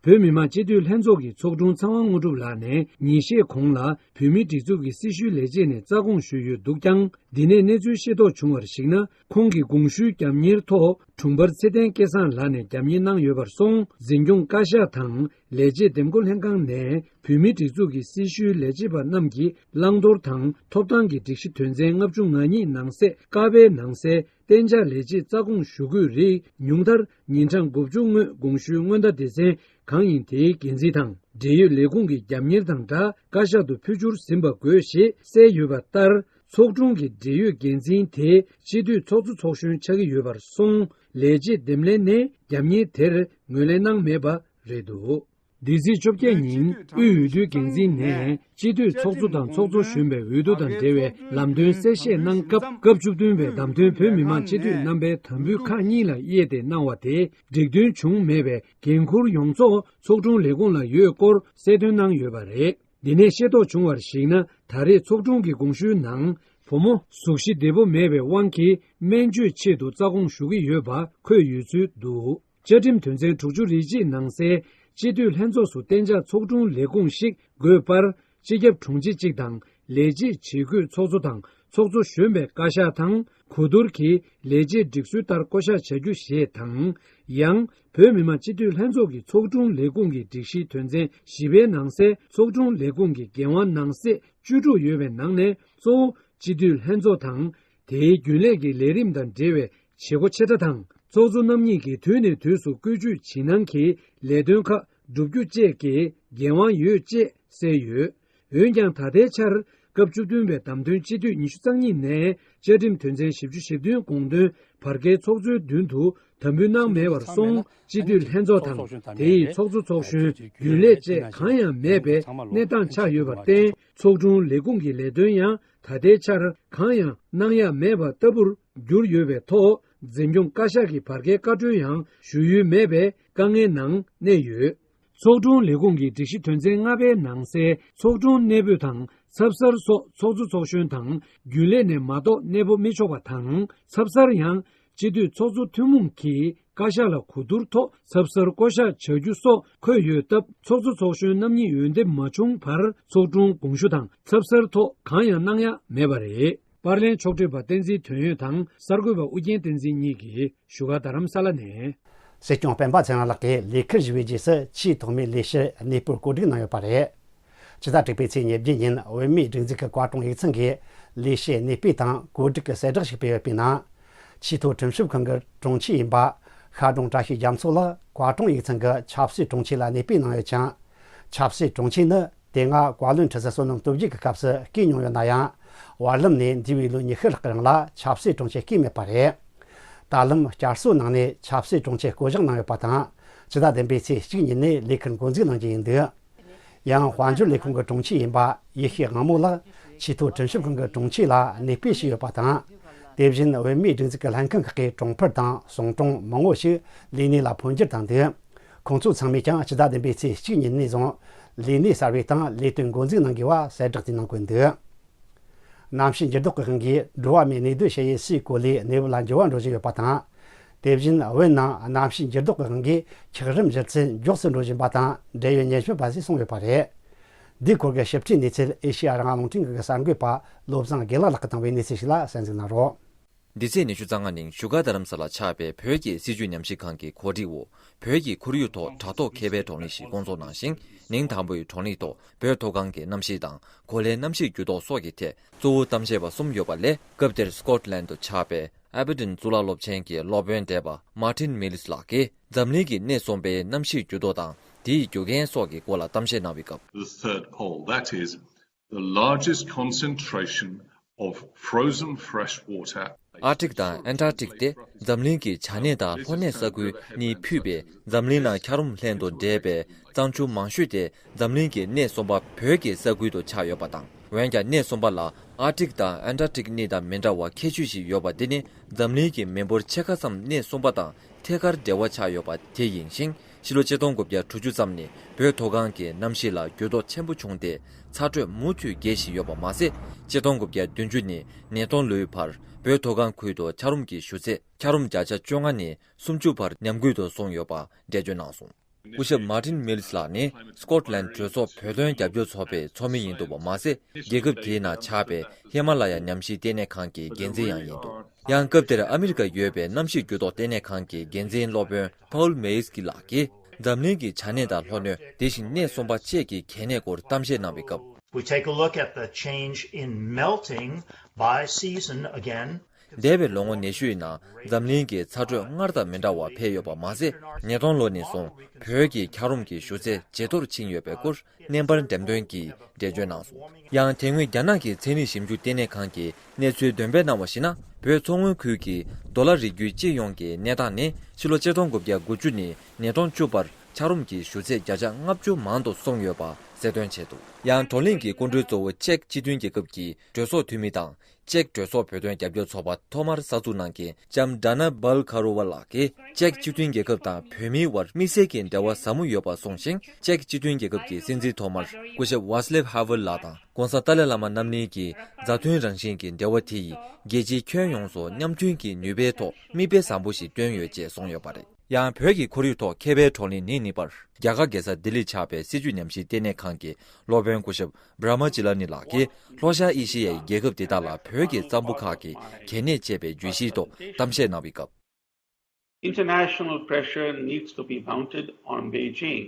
བོད་མི་མང་སྤྱི་འཐུས་ལྷན་ཚོགས་ཀྱི་ཚོགས་དྲུང་ཚེ་དབང་དངོས་གྲུབ་ལགས་ནས་ཉིན་ཤས་གོང་ལ་བོད་མིའི་སྒྲིག་འཛུགས་ཀྱི་སྲི་ཞུའི་ལས་བྱེད་ནས་རྩ་དགོངས་ཞུས་ཡོད་འདུག་ཀྱང་། འདི་ནས་གནས་ཚུལ་ཤེས་རྟོགས་བྱུང་བར་གཞིགས་ན། ཁོང་གི་དགོངས་ཞུའི་རྒྱབ་གཉེར་ཐོག་དྲུང་འཕར་ཚེ་བརྟན་སྐལ་བཟང་ལགས་ནས་རྒྱབ་གཉེར་གནང་ཡོད་པར་སོང་། འཛིན་སྐྱོང་བཀའ་ཤག་དང་ལས་བྱེད་འདེམས་བསྐོ་ལྷན་ཁང་ནས་བོད་མིའི་སྒྲིག་འཛུགས་ཀྱི་སྲི་ཞུའི་ལས་བྱེད་པ་རྣམས་ཀྱི་བླང་དོར་དང་ཐོབ་ཐང་གི་སྒྲིག་གཞི་དོན་ཚན་ལྔ་བཅུ་ང་གཉིས་ནང་གསེས་ཀ་པའི་ནང་གསལ་གཏན་འཇགས་ལས་བྱེད་རྩ་དགོངས་ཞུ་དགོས་རིགས་ཉུང་མཐར་ཉིན་གྲངས་དགུ་བཅུ་སྔོན་དགོངས་ཞུའི་སྔོན་བརྡ་སྡེ་ཚན་གང་ཡིན་དེའི་འགན་འཛིན་དང་འབྲེལ་ཡོད་ལས་ཁུངས་ཀྱི་རྒྱབ་གཉེར་དང་སྦྲགས་བཀའ་ཤག་ཏུ་ཕུལ་བསྒྱུར་ཟིན་པ་དགོས་ཞེས་གསལ་ཡོད་པ་ལྟར། ཚོགས་དྲུང་གི་འབྲེལ་ཡོད་འགན་འཛིན་དེ་སྤྱི་འཐུས་ཚོགས་གཙོ་ཚོགས་གཞོན་ཆགས་ཀྱི་ཡོད་པར་སོང་། ལས་བྱེད་འདེམས་ལྷན་ནས་རྒྱབ་གཉེར་དེར་ངོས་ལེན་གནང་མེད་པ་རེད་འདུག་འདི་ཟླའི་བཅོ་བརྒྱད་ཉིན་དབུས་འོས་བསྡུའི་འགན་འཛིན་ནས་སྤྱི་འཐུས་ཚོགས་གཙོ་དང་ཚོགས་གཙོ་གཞོན་པའི་འོས་བསྡུ་དང་འབྲེལ་བའི་ལམ་སྟོན་གསལ་བཤད་གནང་སྐབས། སྐབས་བཅུ་བདུན་པའི་བདམས་ཐོན་བོད་མི་མང་སྤྱི་འཐུས་རྣམ་པའི་དམ་འབུལ་ཁག་གཉིས་ལ་དབྱེ་སྟེ་གནང་བ་དེ་འགྲིག་མཐུན་བྱུང་མེད་པའི་འགན་འཁུར་ཡོངས་རྫོགས་ཚོགས་དྲུང་ལས་ཁུངས་ལ་ཡོད་སྐོར་གསལ་སྟོན་གནང་ཡོད་པ་རེད། འདི་ནས་ཤེས་རྟོགས་བྱུང་བར་གཞིགས་ན། ད་རེས་ཚོགས་དྲུང་གི་དགོངས་ཞུའི་ནང་བུ་མོ་གཟུགས་གཞི་བདེ་པོ་མེད་པའི་དབང་གིས་སྨན་བཅོས་ཆེད་དུ་རྩ་དགོངས་ཞུ་གི་ཡོད་པ་འཁོད་ཡོད་ཚུལ་འདུག་བཅའ་ཁྲིམས་དོན་ཚན་དྲུག་ཅུ་རེ་གཅིག་ནང་གསལ་སྤྱི་འཐུས་ལྷན་ཚོགས་སུ་གཏན་འཇགས་ཚོགས་དྲུང་ལས་ཁུངས་ཤིག་དགོས་པར། སྤྱི་ཁྱབ་དྲུང་ཆེ་གཅིག་དང་ལས་བྱེད་བྱེད་སྒོའི་ཚོགས་གཙོ་དང་ཚོགས་གཙོ་གཞོན་པའི་བཀའ་ཤག་དང་གོ་བསྡུར་གྱིས་ལས་བྱེད་སྒྲིག་སྲོལ་ལྟར་བསྐོ་གཞག་བྱ་རྒྱུ་ཞེས་དང་། ཡང་བོད་མི་མང་སྤྱི་འཐུས་ལྷན་ཚོགས་ཀྱི་ཚོགས་དྲུང་ལས་ཁུངས་ཀྱི་སྒྲིག་གཞིའི་དོན་ཚན་བཞི་པའི་ནང་གསལ་ཚོགས་དྲུང་ལས་ཁུངས་ཀྱི་འགན་དབང་ནང་གསེས་བཅུ་དྲུག་ཡོད་པའི་ནང་ནས་གཙོ་བོ་སྤྱི་འཐུས་ལྷན་ཚོགས་དང་། དེའི་རྒྱུན་ལས་ཀྱི་ལས་རིམ་དང་འབྲེལ་བའི་བྱེད་སྒོ་ཆེ་ཕྲ་དང་། ཚོགས་གཙོ་རྣམ་གཉིས་ཀྱིས་དུས་ནས་དུས་སུ་བཀོད་ཇུས་ཇི་གནང་གིས་ལས་དོན་ཁག་བསྒྲུབ་རྒྱུ་བཅས་ཀྱི་འགན་དབང་ཡོད་ཅེས་གསལ་ཡོད། འོན་ཀྱང་ད་ལྟའི་ཆར་སྐབས་བཅུ་བདུན་པའི་བདམས་ཐོན་སྤྱི་འཐུས་ཉི་ཤུ་རྩ་གཉིས་ནས་བཅའ་ཁྲིམས་དོན་ཚན་བཞི་བཅུ་ཞེ་བདུན་དགོངས་དོན་བར་བརྒལ་ཚོགས་གཙོའི་མདུན་དུ་དམ་འབུལ་གནང་མེད་པར་སོང་། སྤྱི་འཐུས་ལྷན་ཚོགས་དང་དེ་ཡི་ཚོགས་གཙོ་ཚོགས་གཞོན་རྒྱུན་ལས་བཅས་གང་ཡང་མེད་པའི་གནས་སྟངས་ཆགས་ཡོད་པར་བརྟེན། ཚོགས་དྲུང་ལས་ཁུངས་ཀྱི་ལས་དོན་ཡང་ད་ལྟའི་ཆར་གང་ཡང་གནང་ཡ་མེད་པ་ལྟ་བུར་གྱུར་ཡོད་པའི་ཐོག་འཛིན་སྐྱོང་བཀའ་ཤག་གི་བར་བརྒལ་བཀའ་འཁྲོལ་ཡང་ཞུ་ཡུལ་མེད་པའི་དཀའ་ངལ་ནང་གནས་ཡོད། ཚོགས་དྲུང་ལས་ཁུངས་ཀྱི་སྒྲིག་གཞི་དོན་ཚན་ལྔ་པའི་ནང་གསལ་ཚོགས་དྲུང་གནས་སྤོས་དང་ཚབ་གསར་སོགས་ཚོགས་གཙོ་ཚོགས་གཞོན་དང་རྒྱུན་ལས་ནས་མ་གཏོགས་གནས་སྤོ་མི་ཆོག་པ་དང་། ཚབ་གསར་ཡང་སྤྱི་འཐུས་ཚོགས་གཙོ་ཐུན་མོང་གིས་བཀའ་ཤག་ལ་གོ་བསྡུར་ཐོག་ཚབ་གསར་བསྐོ་གཞག་བྱ་རྒྱུ་སོགས་འཁོད་ཡོད་སྟབས། ཚོགས་གཙོ་ཚོགས་གཞོན་རྣམ་གཉིས་འོས་འདེམས་མ་བྱུང་བར་ཚོགས་དྲུང་དགོངས་ཞུ་དང་ཚབ་གསར་ཐོག་གང་ཡང་གནང་ཡ་མེད་པ་རེད། པར་ལེན་ཕྱོགས་སྒྲིག་པ་བསྟན་འཛིན་དོན་ཡོད་དང་གསར་འགོད་པ་ཨུ་རྒྱན་བསྟན་འཛིན་གཉིས་ཀྱིས་བཞུགས་སྒར་རྡ་རམ་ས་ལ་ནས། སྲིད་སྐྱོང་སྤེན་པ་ཚེ་རིང་ལགས་ཀྱིས་ལས་ཁུར་ཞུ་བའི་རྗེས་སུ་ཆེས་ཐོག་མའི་ལས་བྱེད་གནས་སྤོར་གོ་སྒྲིག་གནང་ཡོད་པ་རེད། ཕྱི་ཟླ་དྲུག་པའི་ཚེས་ཉེར་བརྒྱད་ཉིན་བོད་མིའི་སྒྲིག་འཛུགས་ཀྱི་བཀའ་དྲུང་ཡིག་ཚང་གིས་ལས་བྱེད་གནས་སྤོས་དང་གོ་སྒྲིག་གི་གསལ་བསྒྲགས་ཤིག་སྤེལ་ཡོད་པའི་ནང་། ཆེས་མཐོའི་ཁྲིམས་ཞིབ་ཁང་གི་དྲུང་ཆེ་ཡིན་པ་ཤར་དྲུང་བཀྲ་ཤིས་རྒྱ་མཚོ་ལགས་བཀའ་དྲུང་ཡིག་ཚང་གི་ཆབ་སྲིད་དྲུང་ཆེ་ལ་གནས་སྤོས་གནང་ཡོད་ཅིང་། ཆབ་སྲིད་དྲུང་ཆེ་ནི་དེ་སྔ་བཀའ་བློན་ཁྲི་ཟུར་བསོད་ནམས་སྟོབས་རྒྱས་ཀྱི་སྐབས་སུ་བསྐོས་མྱོང་ཡོད་ན་ཡང་། བར་ལམ་ནས་འདས་པའི་ལོ་ཉི་ཤུ་ལྷག་གི་རིང་ལ་ཆབ་སྲིད་དྲུང་ཆེ་བསྐོས་མེད་པ་རེད། ད་ལམ་བསྐྱར་གསོའི་ནང་ནས་ཆབ་སྲིད་དྲུང་ཆེ་བསྐོ་གཞག་གནང་ཡོད་པ་དང་། ཕྱི་ཟླ་བདུན་པའི་ཚེས་གཅིག་ཉིན་ནས་ལས་ཁུར་འགོ་འཛུགས་གནང་རྒྱུ་ཡིན་འདུག་ཡང་དཔལ་འབྱོར་ལས་ཁུངས་ཀྱི་དྲུང་ཆེ་ཡིན་པ་ཡེ་ཤེས་དབང་མོ་ལགས་ཆེས་མཐོའི་ཁྲིམས་ཞིབ་ཁང་གི་དྲུང་ཆེ་ལ་གནས་སྤོས་བྱས་ཡོད་པ་དང་། དེ་བཞིན་བོད་མིའི་སྒྲིག་འཛུགས་ཀྱི་ལྷན་ཁང་ཁག་གི་དྲུང་འཕར་དང་ཟུང་དྲུང་མང་བོ་ཞིག་ལས་གནས་ལ་འཕོ་འགྱུར་བཏང་འདུག་ཁོང་ཚོ་ཚང་མས་ཀྱང་ཕྱི་ཟླ་བདུན་པའི་ཚེས་གཅིག་ཉིན་ནས་བཟུང་ལས་གནས་གསར་པའི་སྟེང་ལས་དོན་འགོ་འཛུགས་གནང་དགོས་པ་གསལ་བསྒྲགས་དེ་གནང་དགོས་འདུག་གནམ་གཤིས་འགྱུར་ལྡོག་གི་དབང་གིས་འགྲོ་བ་མིའི་གནས་སྡོད་བྱེད་ཡུལ་སའི་གོ་ལའི་གནས་བབ་ལ་འགྱུར་བ་འགྲོ་བཞིན་ཡོད་པ་དང་། དེ་བཞིན་བོད་ནང་གནམ་གཤིས་འགྱུར་ལྡོག་གི་དབང་གིས་འཁྱགས་རོམ་ཞུ་ཚད་མགྱོགས་སུ་འགྲོ་བཞིན་པ་དང་འབྲེལ་ཡོད་སྙན་ཞུ་ཕར་ཞུགས་སོང་ཡོད་པ་རེད། འདིའི་སྐོར་གྱི་ཞིབ་ཕྲའི་གནས་ཚུལ་ཨེ་ཤེ་ཡ་རང་དབང་རླུང་འཕྲིན་ཁང་གི་གསར་འགོད་པ་བློ་བཟང་དགེ་ལགས་ལགས་ཀྱིས་བཏང་བའི་གནས་ཚུལ་ཞིག་ལ་གསན་གཟིགས་གནང་རོགས། འདི་ཚེས་ཉི་ཤུ་རྩ་ལྔ་ཉིན་བཞུགས་སྒར་རྡ་རམ་ས་ལ་ཆགས་པའི་བོད་ཀྱི་སྲིད་བྱུས་ཉམས་ཞིབ་ཁང་གི་གོ་སྒྲིག་འོག་བོད་ཀྱི་ཁོར་ཡུག་ཐོག་དྲ་ཐོག་མཁས་པའི་བགྲོ་གླེང་ཞིག་བསྐོང་ཚོགས་གནང་ཞིང་། ཉིན་དང་པོའི་བགྲོ་གླེང་ཐོག་བོད་མཐོ་སྒང་གི་གནམ་གཤིས་དང་གོ་ལའི་གནམ་གཤིས་འགྱུར་ལྡོག་སོགས་ཀྱི་ཐད་གཙོ་བོ་གཏམ་བཤད་པ་གསུམ་ཡོད་པ་ལས། སྐབས་དེར་སི་ཀོཊ་ལན་དུ་ཆགས་པའི་ཨེ་བར་ཊོན་གཙུག་ལག་སློབ་ཆེན་གྱི་སློབ་དཔོན་བགྲེས་པ་མར་ཊིན་མི་ལིས་ལགས་ཀྱིས་འཛམ་གླིང་གི་སྣེ་གསུམ་པའི་གནམ་གཤིས་འགྱུར་ལྡོག་དང་དེའི་རྒྱུ་རྐྱེན་སོགས་ཀྱི་སྐོར་ལ་གཏམ་བཤད་གནང་བའི་སྐབས། The third pole, that is, the largest concentration of frozen fresh water. ཨར་ཀ་ཊིག་དང་ཨན་ཊར་ཀ་ཊིག་སྟེ་འཛམ་གླིང་གི་བྱང་སྣེ་དང་ལྷོ་སྣེ་ས་ཁུལ་གཉིས་ཕུད་པའི་འཛམ་གླིང་ནང་འཁྱགས་རོམ་ལྷན་དུ་འདྲེས་པའི་གཙང་ཆུ་མང་ཤོས་དེ་འཛམ་གླིང་གི་སྣེ་གསུམ་པ་བོད་ཀྱི་ས་ཁུལ་དུ་ཆགས་ཡོད་པ་དང་། འོན་ཀྱང་སྣེ་གསུམ་པ་ལ་ཨར་ཀ་ཊིག་དང་ཨན་ཊར་ཀ་ཊིག་གཉིས་དང་མི་འདྲ་བ་ཁྱད་ཆོས་ཤིག་ཡོད་པ་འདི་ནི་འཛམ་གླིང་གི་མི་འབོར་ཕྱེད་ཀ་ཙམ་སྣེ་གསུམ་པ་དང་ཐད་ཀར་འབྲེལ་བ་ཆགས་ཡོད་པ་དེ་ཡིན་ཞིང་། ཕྱི་ལོ་ཆིག་སྟོང་དགུ་བརྒྱ་དྲུག་ཅུ་ཙམ་ནས་བོད་མཐོ་སྒང་གི་གནམ་གཤིས་ལ་འགྱུར་ལྡོག་ཆེན་པོ་བྱུང་སྟེ། ཚ་དྲོད་མུ་མཐུད་རྒྱས་བཞིན་ཡོད་པ་མ་ཟད། ཆིག་སྟོང་དགུ་བརྒྱ་བདུན་ཅུ་ནས་ཉིས་སྟོང་ལོའི་བར་བོད་མཐོ་སྒང་ཁུལ་དུ་འཁྱགས་རོམ་གྱི་ཞུ་ཚད་འཁྱགས་རོམ་བརྒྱ་ཆ་བཅོ་ལྔ་ནས་སུམ་ཅུ་བར་ཉམས་རྒུད་དུ་སོང་ཡོད་པ་འགྲེལ་བརྗོད་གནང་སོང་། སྐུ་ཞབས་མར་ཊིན་མི་ལིས་ལགས་ནི་སི་ཀོཊ་ལན་གྲོས་ཚོགས་བོད་དོན་རྒྱབ་སྐྱོར་ཚོགས་པའི་ཚོགས་མི་ཡིན་འདུག་པ་མ་ཟད། རྒྱལ་ཁབ་དེའི་ནང་ཆགས་པའི་ཧི་མ་ལ་ཡ་ཉམས་ཞིབ་ལྟེ་གནས་ཁང་གི་འགན་འཛིན་ཡང་ཡིན་འདུག་ཡང་སྐབས་དེར་ཨ་མི་རི་ཀར་ཡོད་པའི་གནམ་གཤིས་འགྱུར་ལྡོག་ལྟེ་གནས་ཁང་གི་འགན་འཛིན་སློབ་དཔོན་པའུལ་མེ་ཡིས་ཀི་ལགས་ཀྱིས། འཛམ་གླིང་གི་བྱང་སྣེ་དང་ལྷོ་སྣོད་དེ་བཞིན་སྣེ་གསུམ་པ་བཅས་ཀྱི་གལ་གནད་སྐོར་གཏམ་བཤད་གནང་བའི་སྐབས། We take a look at the change in melting by season again. འདས་པའི་ལོ་ངོ་ཉི་ཤུ་ཡི་ནང་འཛམ་གླིང་གི་ཚ་དྲོད་སྔར་དང་མི་འདྲ་བ་འཕེལ་ཡོད་པ་མ་ཟད། ཉིས་སྟོང་ལོ་ནས་བཟུང་བོད་ཀྱི་འཁྱགས་རོམ་གྱི་ཞུ་ཚད་ཇེ་མཐོར་ཕྱིན་ཡོད་པའི་སྐོར་བརྙན་པར་འགྲེམས་སྟོན་གྱིས་འགྲེལ་བརྗོད་གནང་སོང་། ཡང་དེ་སྔོན་རྒྱ་ནག་གི་ཚན་རིག་ཞིབ་འཇུག་ལྟེ་གནས་ཁང་གིས་གནས་ཚུལ་འདོན་སྤེལ་གནང་བ་ཞིག་ན། བོད་མཚོ་སྔོན་ཁུལ་གྱི་ཌོ་ལར་རིགས་རྒྱུད་སྤྱི་ཡོངས་ཀྱི་གནས་སྟངས་ནི་ཕྱི་ལོ་ཆིག་སྟོང་དགུ་བརྒྱ་དགུ་ཅུ་ནས་ཉིས་སྟོང་བཅུ་བར་འཁྱགས་རོམ་གྱི་ཞུ་ཚད་བརྒྱ་ཆ་ལྔ་བཅུ་མང་དུ་སོང་ཡོད་པ་གསལ་སྟོན་བྱས་འདུག་ཡང་བགྲོ་གླེང་གི་སྐུ་མགྲོན་གཙོ་བོ་ཅེཀ་སྤྱི་མཐུན་རྒྱལ་ཁབ་ཀྱི་གྲོས་ཚོགས་འཐུས་མི་དང་། ཅེཀ་གྲོས་ཚོགས་བོད་དོན་རྒྱབ་སྐྱོར་ཚོགས་པ་ཐོག་མར་གསར་འཛུགས་གནང་མཁན་ལྕམ་ཌ་ན་སྦལ་ཁ་རོ་ཝ་ལགས་ཀྱིས་ཅེཀ་སྤྱི་མཐུན་རྒྱལ་ཁབ་དང་བོད་མིའི་དབར་དམིགས་བསལ་གྱི་འབྲེལ་བ་ཟབ་མོ་ཡོད་པ་གསུངས་ཤིང་། ཅེཀ་སྤྱི་མཐུན་རྒྱལ་ཁབ་ཀྱི་སྲིད་འཛིན་ཐོག་མར་སྐུ་ཞབས་ཝཱ་སི་ལེབ་ཧ་ཝེལ་ལགས་དང་༸གོང་ས་ཏཱ་ལའི་བླ་མ་རྣམ་གཉིས་ཀྱིས་མཛའ་མཐུན་རང་བཞིན་གྱི་འབྲེལ་བ་དེ་ཡིས་རྒྱལ་སྤྱིའི་ཁྱོན་ཡོངས་སུ་མཉམ་མཐུན་གྱི་ནུས་པའི་ཐོག་མིག་དཔེ་བཟང་པོ་ཞིག་བསྟན་ཡོད་ཅེས་གསུངས་ཡོད་པ་རེད། ཡང་བོད་ཀྱི་ཁོར་ཡུག་ཐོག་མཁས་པའི་བགྲོ་གླེང་ཉིན་གཉིས་པར་རྒྱ་གར་རྒྱལ་ས་ལྡི་ལིར་ཆགས་པའི་སྲིད་བྱུས་ཉམས་ཞིབ་ལྟེ་གནས་ཁང་གི་སློབ་དཔོན་སྐུ་ཞབས་བྷྲ་མ་ཅི་ལ་ནི་ལགས་ཀྱིས་ལྷོ་ཤར་ཨེ་ཤེ་ཡའི་རྒྱལ་ཁབ་དེ་དག་ལ་བོད་ཀྱི་བཙག་འབུད་ཁག་གི་གལ་གནད་ཅེས་པའི་བརྗོད་གཞིའི་ཐོག་གཏམ་བཤད་གནང་བའི་སྐབས། International pressure needs to be mounted on Beijing.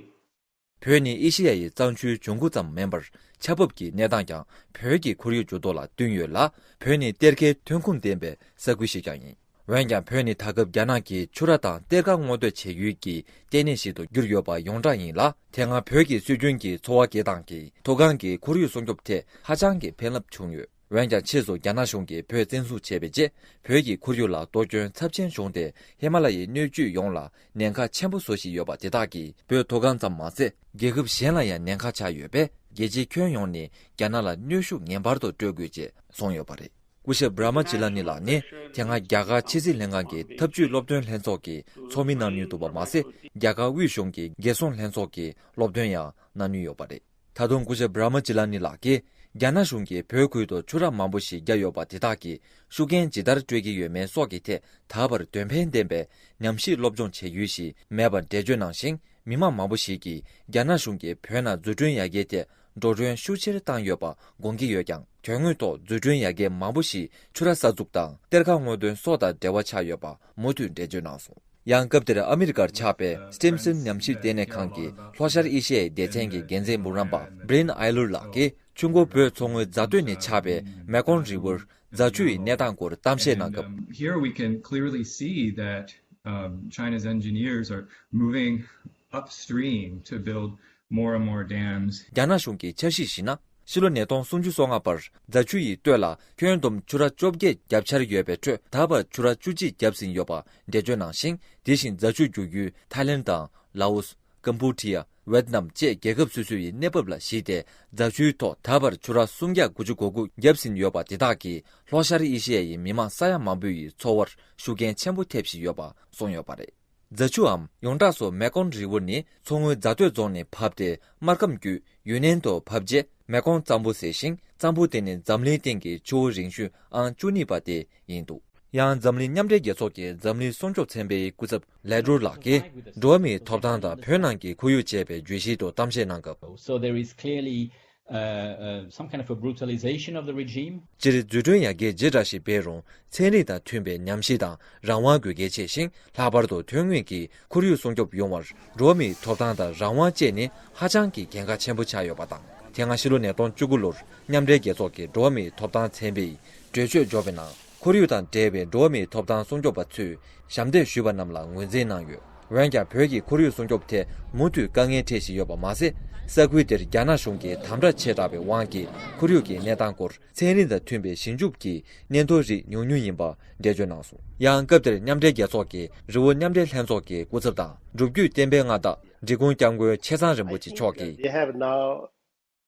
བོད་ནི་ཨེ་ཤེ་ཡ་ཡི་གཙང་ཆུའི་འབྱུང་ཁུངས་ཙམ་མིན་པར། ཆར་འབབ་ཀྱི་གནས་སྟངས་ཀྱང་བོད་ཀྱི་ཁོར་ཡུག་འགྱུར་ལྡོག་ལ་བསྟུན་ཡོད་ལ། བོད་ནི་གཏེར་ཁའི་ཐོན་ཁུངས་ལྡན་པའི་ས་ཁུལ་ཞིག་ཀྱང་ཡིན། འོན་ཀྱང་བོད་ནི་ད་སྐབས་རྒྱ་ནག་གིས་ཆུ་ར་དང་གཏེར་ཁ་སྔོག་འདོན་བྱེད་ཡུལ་གྱི་ལྟེ་གནས་ཤིག་ཏུ་གྱུར་ཡོད་པ་ཡོངས་གྲགས་ཡིན་ལ། དེ་སྔ་བོད་ཀྱི་སྲོལ་རྒྱུན་གྱི་འཚོ་བ་སྐྱེལ་སྟངས་ཀྱིས་མཐོ་སྒང་གི་ཁོར་ཡུག་སྲུང་སྐྱོབ་ཐད་ཧ་ཅང་གི་ཕན་རླབས་བྱུང་ཡོད། འོན་ཀྱང་ཕྱིས་སུ་རྒྱ་ནག་གཞུང་གིས་བོད་བཙན་བཟུང་བྱས་པའི་རྗེས། བོད་ཀྱི་ཁོར་ཡུག་ལ་གཏོར་སྐྱོན་ཚབས་ཆེན་བྱུང་སྟེ། ཧི་མ་ལ་ཡའི་སྣོད་བཅུད་ཡོངས་ལ་ཉེན་ཁ་ཆེན་པོ་བཟོ་བཞིན་ཡོད་པ་དེ་དག་གིས་བོད་མཐོ་སྒང་ཙམ་མ་ཟད། རྒྱལ་ཁབ་གཞན་ལ་ཡང་ཉེན་ཁ་ཆགས་ཡོད་པས། རྒྱལ་སྤྱིའི་ཁྱོན་ཡོངས་ནས་རྒྱ་ནག་ལ་གནོན་ཤུགས་ངེས་པར་དུ་སྤྲོད་དགོས་ཅེས་གསུངས་ཡོད་པ་རེད། སྐུ་ཞབས་བྷྲ་མ་ཅི་ལ་ནི་ལགས་ནི་དེ་སྔ་རྒྱ་གར་ཕྱི་སྲིད་ལྷན་ཁང་གི་འཐབ་ཇུས་སློབ་སྟོན་ལྷན་ཚོགས་ཀྱི་ཚོགས་མི་གནང་མྱོང་འདུག་པ་མ་ཟད། རྒྱ་གར་དབུས་གཞུང་གི་རྒྱལ་སྲུང་ལྷན་ཚོགས་ཀྱི་སློབ་སྟོན་ཡང་གནང་མྱོང་ཡོད་པ་རེད། ད་དུང་སྐུ་ཞབས་བྷྲ་མ་ཅི་ལ་ནི་ལགས་ཀྱིས། རྒྱ་ནག་གཞུང་གིས་བོད་ཁུལ་དུ་ཆུ་རགས་མང་པོ་ཞིག་བརྒྱབ་ཡོད་པ་དེ་དག་གིས་ཤུགས་རྐྱེན་ཇི་ལྟར་སྤྲོད་ཀྱི་ཡོད་མེད་སོགས་ཀྱི་ཐད་ད་བར་དོན་ཕན་ལྡན་པའི་ཉམས་ཞིབ་སློབ་སྦྱོང་བྱེད་ཡུལ་ཞིག་མེད་པར་འགྲེལ་བརྗོད་གནང་ཞིང་། མི་མང་མང་པོ་ཞིག་གིས་རྒྱ་ནག་གཞུང་གིས་བོད་ནང་འཛུགས་སྐྲུན་ཡར་རྒྱས་ཐད་འགྲོ་གྲོན་ཤུགས་ཆེར་བཏང་ཡོད་པ་དགོངས་ཀྱི་ཡོད་ཀྱང་། དོན་དངོས་ཐོག་འཛུགས་སྐྲུན་ཡར་རྒྱས་མང་པོ་ཞིག་ཆུ་རགས་གསར་འཛུགས་དང་གཏེར་ཁ་སྔོག་འདོན་སོགས་དང་འབྲེལ་བ་ཆགས་ཡོད་པ་མུ་མཐུད་འགྲེལ་བརྗོད་གནང་སོང་། ཡང་སྐབས་དེར་ཨ་མི་རི་ཀར་ཆགས་པའི་སི་ཊིམ་སོན་ཉམས་ཞིབ་ལྟེ་གནས་ཁང་གི་ལྷོ་ཤར་ཨེ་ཤི་ཡའི་སྡེ་ཚན་གྱི་འགན་འཛིན་འབུམ་རམས་པ་བྷི་རེན་ཨའི་ལུར་ལགས་ཀྱིས་ཆུ་མགོ་བོད་མཚོ་ངོས་རྫ་སྟོད་ནས་ཆགས་པའི་མེ་ཀོང་རི་ཝར་རྫ་ཆུ་ཡི་གནས་སྟངས་སྐོར་གཏམ་བཤད་གནང་སྐབས། Um, here we can clearly see that, um, China's engineers are moving upstream to build more and more dams. རྒྱ་ནག་གཞུང་གི་འཆར་གཞི་བཞིན་ན། ཕྱི་ལོ་ཉིས་སྟོང་སུམ་ཅུ་སོ་ལྔ་བར་རྫ་ཆུ་ཡི་སྟོད་ལ་ཁྱོན་བསྡོམས་ཆུ་ར་བཅོ་བརྒྱད་བརྒྱབ་འཆར་ཡོད་པའི་ཁྲོད་ད་བར་ཆུ་ར་བཅུ་གཅིག་བརྒྱབ་ཟིན་ཡོད་པ་འགྲེལ་བརྗོད་གནང་ཞིང་། དེ་བཞིན་རྫ་ཆུ་རྒྱུག་ཡུལ་ཐའི་ལེན་དང་ལའོ་སི། ཀམ་པུ་ཅི་ཡ། ཝེད་ནམ་བཅས་རྒྱལ་ཁབ་སོ་སོ་ཡི་གནས་བབ་ལ་གཞིགས་ཏེ། རྫ་ཆུའི་ཐོག་ད་བར་ཆུ་ར་སུམ་བརྒྱ་དགུ་བཅུ་གོ་དགུ་བརྒྱབ་ཟིན་ཡོད་པ་དེ་དག་གིས་ལྷོ་ཤར་ཨེ་ཤི་ཡ་ཡི་མི་མང་ས་ཡ་མང་པོ་ཡི་འཚོ་བར་ཤུགས་རྐྱེན་ཆེན་པོ་ཐེབས་བཞིན་ཡོད་པ་གསུངས་ཡོད་པ་རེད། རྫ་ཆུའམ་ཡོངས་གྲགས་སུ་མེ་ཀོང་རི་ཝར་ནི་མཚོ་སྔོན་རྫ་སྟོད་རྫོང་ནས་བབས་ཏེ། སྨར་ཁམས་བརྒྱུད་ཡུན་ནན་དུ་བབས་རྗེས། མེ་ཀོང་གཙང་པོ་ཟེར་ཞིང་། གཙང་པོ་དེ་ནི་འཛམ་གླིང་སྟེང་གི་ཆུ་བོ་རིང་ཤོས་ཨང་བཅུ་གཉིས་པ་དེ་ཡིན་འདུག་ཡང་འཛམ་གླིང་མཉམ་འབྲེལ་རྒྱལ་ཚོགས་ཀྱི་འཛམ་གླིང་སྲུང་སྐྱོབ་ཚན་པའི་སྐུ་ཚབ་ལེ་ཌོར་ལགས་ཀྱིས། འགྲོ་བ་མིའི་ཐོབ་ཐང་དང་བོད་ནང་གི་ཁོར་ཡུག་ཅེས་པའི་བརྗོད་གཞིའི་ཐོག་གཏམ་བཤད་གནང་སྐབས། So there is clearly, uh, uh, some kind of a brutalization of the regime. སྤྱིར་རྫུ་འཕྲུལ་ཡར་རྒྱས་ཇི་འདྲ་ཞིག་འབད་རུང་། ཚན་རིག་དང་མཐུན་པའི་ཉམས་ཞིབ་དང་རང་དབང་དགོས་གལ་ཆེ་ཞིང་། ལྷག་པར་དུ་དོན་དངོས་ཀྱི་ཁོར་ཡུག་སྲུང་སྐྱོབ་ཡོང་བར་འགྲོ་བ་མིའི་ཐོབ་ཐང་དང་རང་དབང་བཅས་ནི་ཧ་ཅང་གི་གལ་འགངས་ཆེན་པོ་ཆགས་ཡོད་པ་དང་། དེ་སྔ་ཕྱི་ལོ་ཉིས་སྟོང་བཅུ་དགུ་ལོར་མཉམ་འབྲེལ་རྒྱལ་ཚོགས་ཀྱི་འགྲོ་བ་མིའི་ཐོབ་ཐང་ཚན་པས་གྲོས་ཆོད་འཇོག་པའི་ནང་། ཁོར་ཡུག་དང་འབྲེལ་བའི་འགྲོ་བ་མིའི་ཐོབ་ཐང་སྲུང་སྐྱོབ་པ་ཚོས་ཞབས་འདེགས་ཞུས་པ་རྣམས་ལ་ངོས་འཛིན་གནང་ཡོད། འོན་ཀྱང་། བོད་ཀྱི་ཁོར་ཡུག་སྲུང་སྐྱོབ་ཐད་མུ་མཐུད་དཀའ་ངལ་འཕྲད་བཞིན་ཡོད་པ་མ་ཟད། ས་ཁུལ་དེར་རྒྱ་ནག་གཞུང་གིས་དམ་དྲག་ཆེ་དྲགས་པའི་དབང་གིས། ཁོར་ཡུག་གི་གནས་སྟངས་སྐོར་ཚན་རིག་དང་མཐུན་པའི་ཞིབ་འཇུག་གི་གནད་དོན་རིགས་ཉུང་ཉུང་ཡིན་པ་འགྲེལ་བརྗོད་གནང་སོང་། ཡང་སྐབས་དེར་མཉམ་འབྲེལ་རྒྱལ་ཚོགས་ཀྱི་རི་བོ་མཉམ་འབྲེལ་ལྷན་ཚོགས་ཀྱི་སྐུ་ཚབ་དང་། སྒྲུབ་བརྒྱུད་བསྟན་པའི་མངའ་བདག་འབྲི་གུང་སྐྱབས་མགོན་ཆེ་ཚང་རིན་པོ་ཆེ་མཆོག་གིས། They have now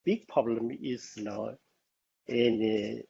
big problem is now in, uh,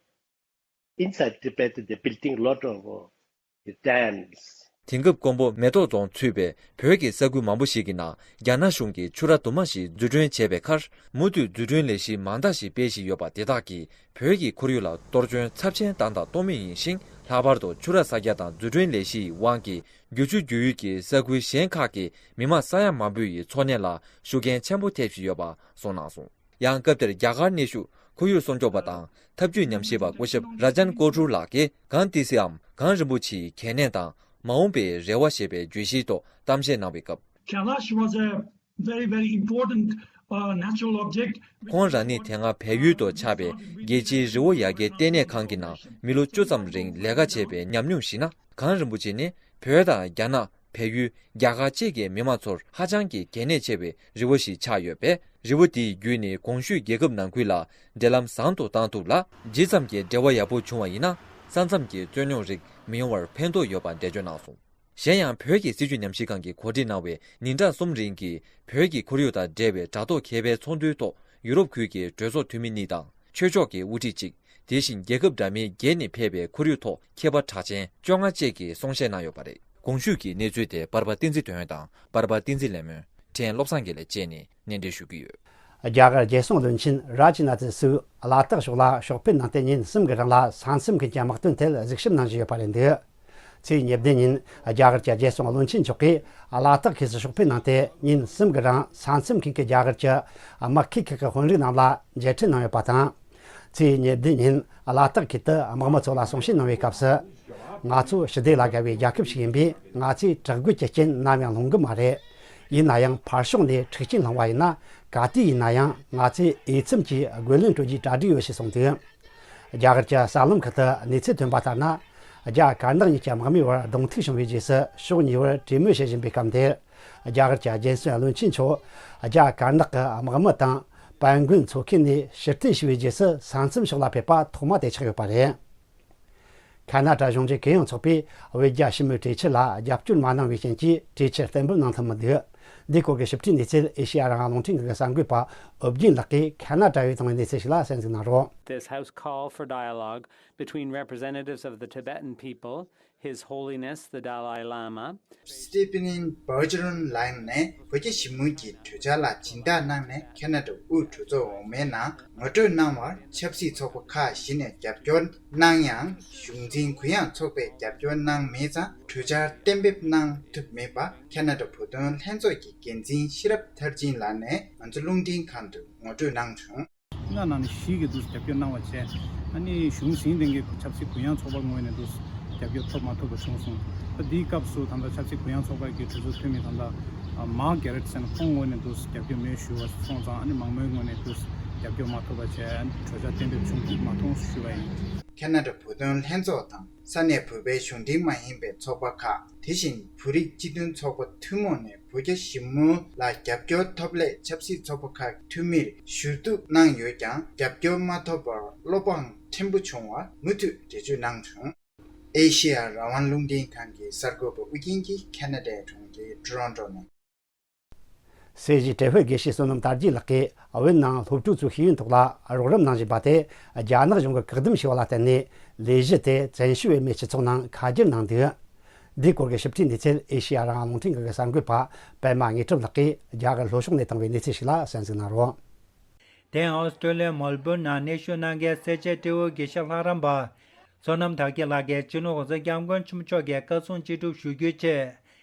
inside Tibet, they're building lot of, uh, dams. དེང་སྐབས་ཀོང་པོ་མེ་ཏོག་རྫོང་ཚུད་པའི་བོད་ཀྱི་ས་ཁུལ་མང་པོ་ཞིག་གི་ནང་རྒྱ་ནག་གཞུང་གིས་ཆུ་ར་དུ་མ་ཞིག་འཛུགས་སྐྲུན་བྱས་པའི་ཁར། མུ་མཐུད་འཛུགས་སྐྲུན་ལས་གཞི་མང་དག་ཞིག་སྤེལ་བཞིན་ཡོད་པ་དེ་དག་གིས་བོད་ཀྱི་ཁོར་ཡུག་ལ་གཏོར་སྐྱོན་ཚབས་ཆེན་བཏང་དང་གཏོང་མུས་ཡིན་ཞིང་། ལྷག་པར་དུ་ཆུ་ར་ས་རྒྱ་དང་འཛུགས་སྐྲུན་ལས་གཞི་ཡི་དབང་གིས་རྒྱུ་ཆུ་རྒྱུ་ཡུལ་གྱི་ས་ཁུལ་གཞན་ཁག་གི་མི་མང་ས་ཡ་མང་པོ་ཡི་འཚོ་གནས་ལ་ཤུགས་རྐྱེན་ཆེན་པོ་ཐེབས་བཞིན་ཡོད་པ་གསུངས་གནང་སོང་། ཡང་སྐབས་དེར་རྒྱ་གར་གནས་བཞུགས་ཁོར་ཡུག་སྲུང་སྐྱོབ་པ་དང་འཐབ་ཇུས་ཉམས་ཞིབ་པ་སྐུ་ཞབས་ར་ཇན་ཀོ་ཀྲུ་ལགས་ཀྱིས་གངས་ཏི་སེའམ་གངས་རིན་པོ་ཆེའི་གལ་གནད་དང་མ་འོངས་པའི་རེ་བ་ཞེས་པའི་བརྗོད་གཞིའི་ཐོག་གཏམ་བཤད་གནང་བའི་སྐབས། Kailash was a very, very important, uh, natural object. ཁོང་རང་ནི་དེ་སྔ་བལ་ཡུལ་དུ་ཆགས་པའི་རྒྱལ་སྤྱིའི་རི་བོ་ཡར་རྒྱས་ལྟེ་གནས་ཁང་གི་ནང་མི་ལོ་བཅུ་ཙམ་རིང་ལས་ཀ་བྱས་པའི་ཉམས་མྱོང་གཞིགས་ན། གངས་རིན་པོ་ཆེ་ནི་བོད་དང་རྒྱ་ནག་བལ་ཡུལ། རྒྱ་གར་བཅས་ཀྱི་མི་མང་ཚོར་ཧ་ཅང་གི་གལ་གནད་ཆེ་བའི་རི་བོ་ཞིག་ཆགས་ཡོད་པས། རི་བོ་དེའི་བརྒྱུད་ནས་གོང་ཞུས་རྒྱལ་ཁབ་ནང་ཁུལ་ལ་འབྲེལ་ལམ་བཟང་དུ་གཏང་ཐུབ་ལ། ཇི་ཙམ་གྱི་འབྲེལ་བ་ཡག་པོ་བྱུང་བ་ཡིན་ན། ས་མཚམས་ཀྱི་རྩོད་རྙོག་རིགས་མི་ཡོང་བར་ཕན་ཐོགས་ཡོད་པ་འགྲེལ་བརྗོད་གནང་སོང་། གཞན་ཡང་། བོད་ཀྱི་སྲིད་བྱུས་ཉམས་ཞིབ་ཁང་གིས་གོ་སྒྲིག་གནང་བའི་ཉིན་གྲངས་གསུམ་རིང་གི་བོད་ཀྱི་ཁོར་ཡུག་དང་འབྲེལ་བའི་དྲ་ཐོག་མཁས་པའི་ཚོགས་འདུའི་ཐོག་ཡུ་རོབ་ཁུལ་གྱི་གྲོས་ཚོགས་འཐུས་མི་གཉིས་དང་། ཆོས་ཕྱོགས་ཀྱི་དབུ་ཁྲིད་གཅིག་དེ་བཞིན་རྒྱལ་ཁབ་འདྲ་མིན་བརྒྱད་ནས་ཕེབས་པའི་ཁོར་ཡུག་ཐོག་མཁས་པ་གྲགས་ཅན་བཅོ་ལྔ་བཅས་ཀྱིས་གསུང་བཤད་གནང་ཡོད་པ་རེད། གོང་ཞུས་ཀྱི་གནས་ཚུལ་དེ་པར་པ་བསྟན་འཛིན་དོན་དང་པར་པ་བསྟན་འཛིན་ལེགས་སྨོན། ཕྲན་བློ་བཟང་དགེ་ལེགས་བཅས་ནས་སྙན་སྒྲོན་ཞུ་གི་ཡོད། རྒྱ་གར་རྒྱལ་སྲུང་བློན་ཆེན་རཱ་ཇི་ནཱ་ཐི་སུའུ་ལ་དྭགས་ཕྱོགས་ལ་ཕྱོགས་ཕེབས་གནང་སྟེ་ཉིན་གསུམ་གྱི་རིང་ལ་ས་མཚམས་ཀྱི་དམག་དོན་ཐད་གཟིགས་ཞིབ་གནང་བཞིན་ཡོད་པ་རེད་འདུག་ཚེས་ཉེར་བདུན་ཉིན་རྒྱ་གར་གྱི་རྒྱལ་སྲུང་བློན་ཆེན་མཆོག་གིས་ལ་དྭགས་ཁུལ་དུ་ཕྱོགས་ཕེབས་གནང་སྟེ་ཉིན་གསུམ་གྱི་རིང་ས་མཚམས་ཁུལ་གྱི་རྒྱ་གར་གྱི་དམག་ཁུལ་ཁག་གི་དཔོན་རིགས་རྣམས་ལ་མཇལ་འཕྲད་གནང་ཡོད་པ་དང་། ཚེས་ཉེར་བདུན་ཉིན་ལ་དྭགས་ཁུལ་དུ་དམག་མི་ཚོ་ལ་གསུང་བཤད་གནང་བའི་སྐབས་སུ། ང་ཚོ་ཞི་བདེ་ལ་དགའ་བའི་རྒྱལ་ཁབ་ཞིག་ཡིན་པས། ང་ཚོས་དྲག་རྒོལ་གྱི་རྐྱེན་ནམ་ཡང་སློང་གི་མ་རེད། ཡིན་ན་ཡང་ཕར་ཕྱོགས་ནས་འཁྲུག་རྐྱེན་སློང་བ་ཡིན་ན། ག་དུས་ཡིན་ན་ཡང་ང་ཚོས་འོས་འཚམ་གྱིས་རྒོལ་ལན་སྤྲོད་རྒྱུའི་གྲ་སྒྲིག་ཡོད་ཞེས་གསུངས་འདུག་རྒྱ་གར་གྱི་གསར་ལམ་ཁག་ཏུ་གནས་ཚུལ་ཐོན་པ་ལྟར་ན། རྒྱ་དཀར་ནག་གཉིས་ཀྱི་དམག་མིའི་བར་གདོང་ཐུག་བྱུང་བའི་རྗེས་སུ་ཕྱོགས་གཉིས་བར་གྲོས་མོལ་བྱེད་བཞིན་པའི་སྐབས་དེར། རྒྱ་གར་གྱི་རྒྱལ་སྲུང་བློན་ཆེན་མཆོག་རྒྱ་དཀར་ནག་གི་དམག་མི་དང་པན་གོན་མཚོ་ཁུལ་ནས་ཕྱིར་འཐེན་བྱས་པའི་རྗེས་སུ་ས་མཚམས་ཕྱོགས་ལ་ཕེབས་པ་ཐོག་མ་དེ་ཆགས་ཡོད་པ་རེད། ཁ་ན་ཌ་གཞུང་འབྲེལ་གུ་ཡངས་ཚོགས་པས་བོད་རྒྱ་ཞི་མོལ་གྲོས་ཆོད་ལ་རྒྱབ་སྐྱོར་མ་གནང་བའི་རྐྱེན་གྱིས་གྲོས་ཆོད་གཏན་འབེབས་གནང་ཐུབ་མི་འདུག་འདིའི་སྐོར་གྱི་ཞིབ་ཕྲའི་གནས་ཚུལ་ཨེ་ཤེ་ཡ་རང་དབང་རླུང་འཕྲིན་ཁང་གི་གསར་འགོད་པ་ཨོ་རྒྱན་ལགས་ཀྱིས་ཁ་ན་ཌ་བའི་ཐོག་གནས་ཚུལ་ཞིག་ལ་གསན་གཟིགས་གནང་རོགས། This House call for dialogue between representatives of the Tibetan people, His Holiness the Dalai Lama, Stephen Bergeron ལགས་ནས་བོད་རྒྱ་ཞི་མོལ་གྱི་གྲོས་འཆར་ལ་སྦྱིན་བདག་གནང་ནས་ཁ་ན་ཌ་དབུས་གྲོས་ཚོགས་འོག་མའི་ནང་ངོ་སྤྲོད་གནང་བར་ཆབ་སྲིད་ཚོགས་པ་ཁག་བཞི་ནས་རྒྱབ་སྐྱོར་གནང་ཡང་། གཞུང་འཛིན་གུ་ཡངས་ཚོགས་པས་རྒྱབ་སྐྱོར་གནང་མེད་ཙང་གྲོས་འཆར་གཏན་འབེབས་གནང་ཐུབ་མེད་པ་ཁ་ན་ཌ་བོད་དོན་ལྷན་ཚོགས་ཀྱི་འགན་འཛིན་ཤེས་རབ་མཐར་ཕྱིན་ལགས་ནས་ང་ཚོ་རླུང་འཕྲིན་ཁང་དུ་ངོ་སྤྲོད་གནང་བྱུང་། ལྔ་ནང་ནས་བཞི་གིས་འདུག་རྒྱབ་སྐྱོར་གནང་བ་བྱས། ཨ་ནི་གཞུང་ཟིན་སྟེང་གི་ཆབ་སྲིད་གུ་ཡངས་ཚོགས་པ་ངོས་ནས་འདུག་རྒྱབ་སྐྱོར་ཐོབ་མ་ཐུབ་པ་བྱུང་སོང་། ད་འདིའི་སྐབས་སུ་ད་ལྟ་ཆབ་སྲིད་གུ་ཡངས་ཚོགས་པ་གི་གྲོས་ཚོགས་འཐུས་མི་ད་ལྟ་མཱག་གྷེ་རེ་ཊི་སན་ཁོང་ངོས་ནས་འདུག་རྒྱབ་སྐྱོར་མེད་ཞུ་བ་སོང་ཙང་། ཨ་ནི་མང་མོས་ངོས་ནས་འདུག་རྒྱབ་སྐྱོར་མ་ཐུབ་པ་བྱས། ཨ་ནི་གྲོས་འཆར་གཏན་འབེབས་བྱུང་ཐུབ་མ་མཐོང་ཞུ་བ་ཡིན། ཁ་ན་ཌ་བོད་དོན་ལྷན་ཚོགས་དང་ས་གནས་བོད་པའི་གཞུང་འབྲེལ་མ་ཡིན་པའི་ཚོགས་པ་ཁག་དེ་བཞིན་བོད་རིགས་སྤྱི་མཐུན་ཚོགས་པ་ཐུན་མོང་ནས་བོད་རྒྱ་ཞི་མོལ་ལ་རྒྱབ་སྐྱོར་ཐོབ་སླད་ཆབ་སྲིད་ཚོགས་པ་ཁག་འཐུས་མིར་ཞུ་གཏུག་གནང་ཡོད་ཀྱང་རྒྱབ་སྐྱོར་མ་ཐོབ་པར་བློ་ཕངས་ཕྲན་བུ་བྱུང་བ་མུ་མཐུད་འགྲེལ་བརྗོད་གནང་བྱུང་། ཨེ་ཤེ་ཡ་རང་དབང་རླུང་འཕྲིན་ཁང་གི་གསར་འགོད་པ་ཨུ་རྒྱན་གྱིས་ཁ་ན་ཌའི་གྲོང་ཁྱེར་ཊོ་རོན་ཊོ་ནས། སྲིད་ཞུ་ཏྲེ་ཧོས་དགེ་བཤེས་བསོད་ནམས་དར་རྒྱས་ལགས་ཀྱིས་བོད་ནང་སློབ་ཕྲུག་ཚོའི་ཤེས་ཡོན་ཐོག་ལ་རོགས་རམ་གནང་བཞིན་པ་དེ་རྒྱ་ནག་གཞུང་གིས་བཀག་སྡོམ་བྱས་པ་ལ་བརྟེན་ནས་ལས་གཞི་དེ་བཙན་བྱོལ་བའི་མི་སྤྱི་ཚོགས་ནང་ཁ་སྒྱུར་གནང་འདུག་འདིའི་སྐོར་གྱི་ཞིབ་ཕྲའི་གནས་ཚུལ་ཨེ་ཤེ་ཡ་རང་དབང་རླུང་འཕྲིན་ཁང་གི་གསར་འགོད་པ་པད་མ་དངོས་གྲུབ་ལགས་ཀྱིས་རྒྱ་གར་ལྷོ་ཕྱོགས་ནས་བཏང་བའི་གནས་ཚུལ་ཞིག་ལ་གསན་གཟིགས་གནང་རོགས། དེ་ཡང་ཨོ་སི་ཀྲོ་ལི་ཡའི་མེལ་བྷོན་ནང་གནས་བཞུགས་གནང་མཁན་སེར་བྱེས་སྤྲེའུ་དགེ་བཤེས་ལྷ་རམས་པ་བསོད་ནམས་དར་རྒྱས་ལགས་ཀྱིས་སྤྱི་ནོར་༸གོང་ས་༸སྐྱབས་མགོན་ཆེན་པོ་མཆོག་གི་བཀའ་གསུང་ཅི་སྒྲུབ་ཞུ་རྒྱུའི་ཆེད།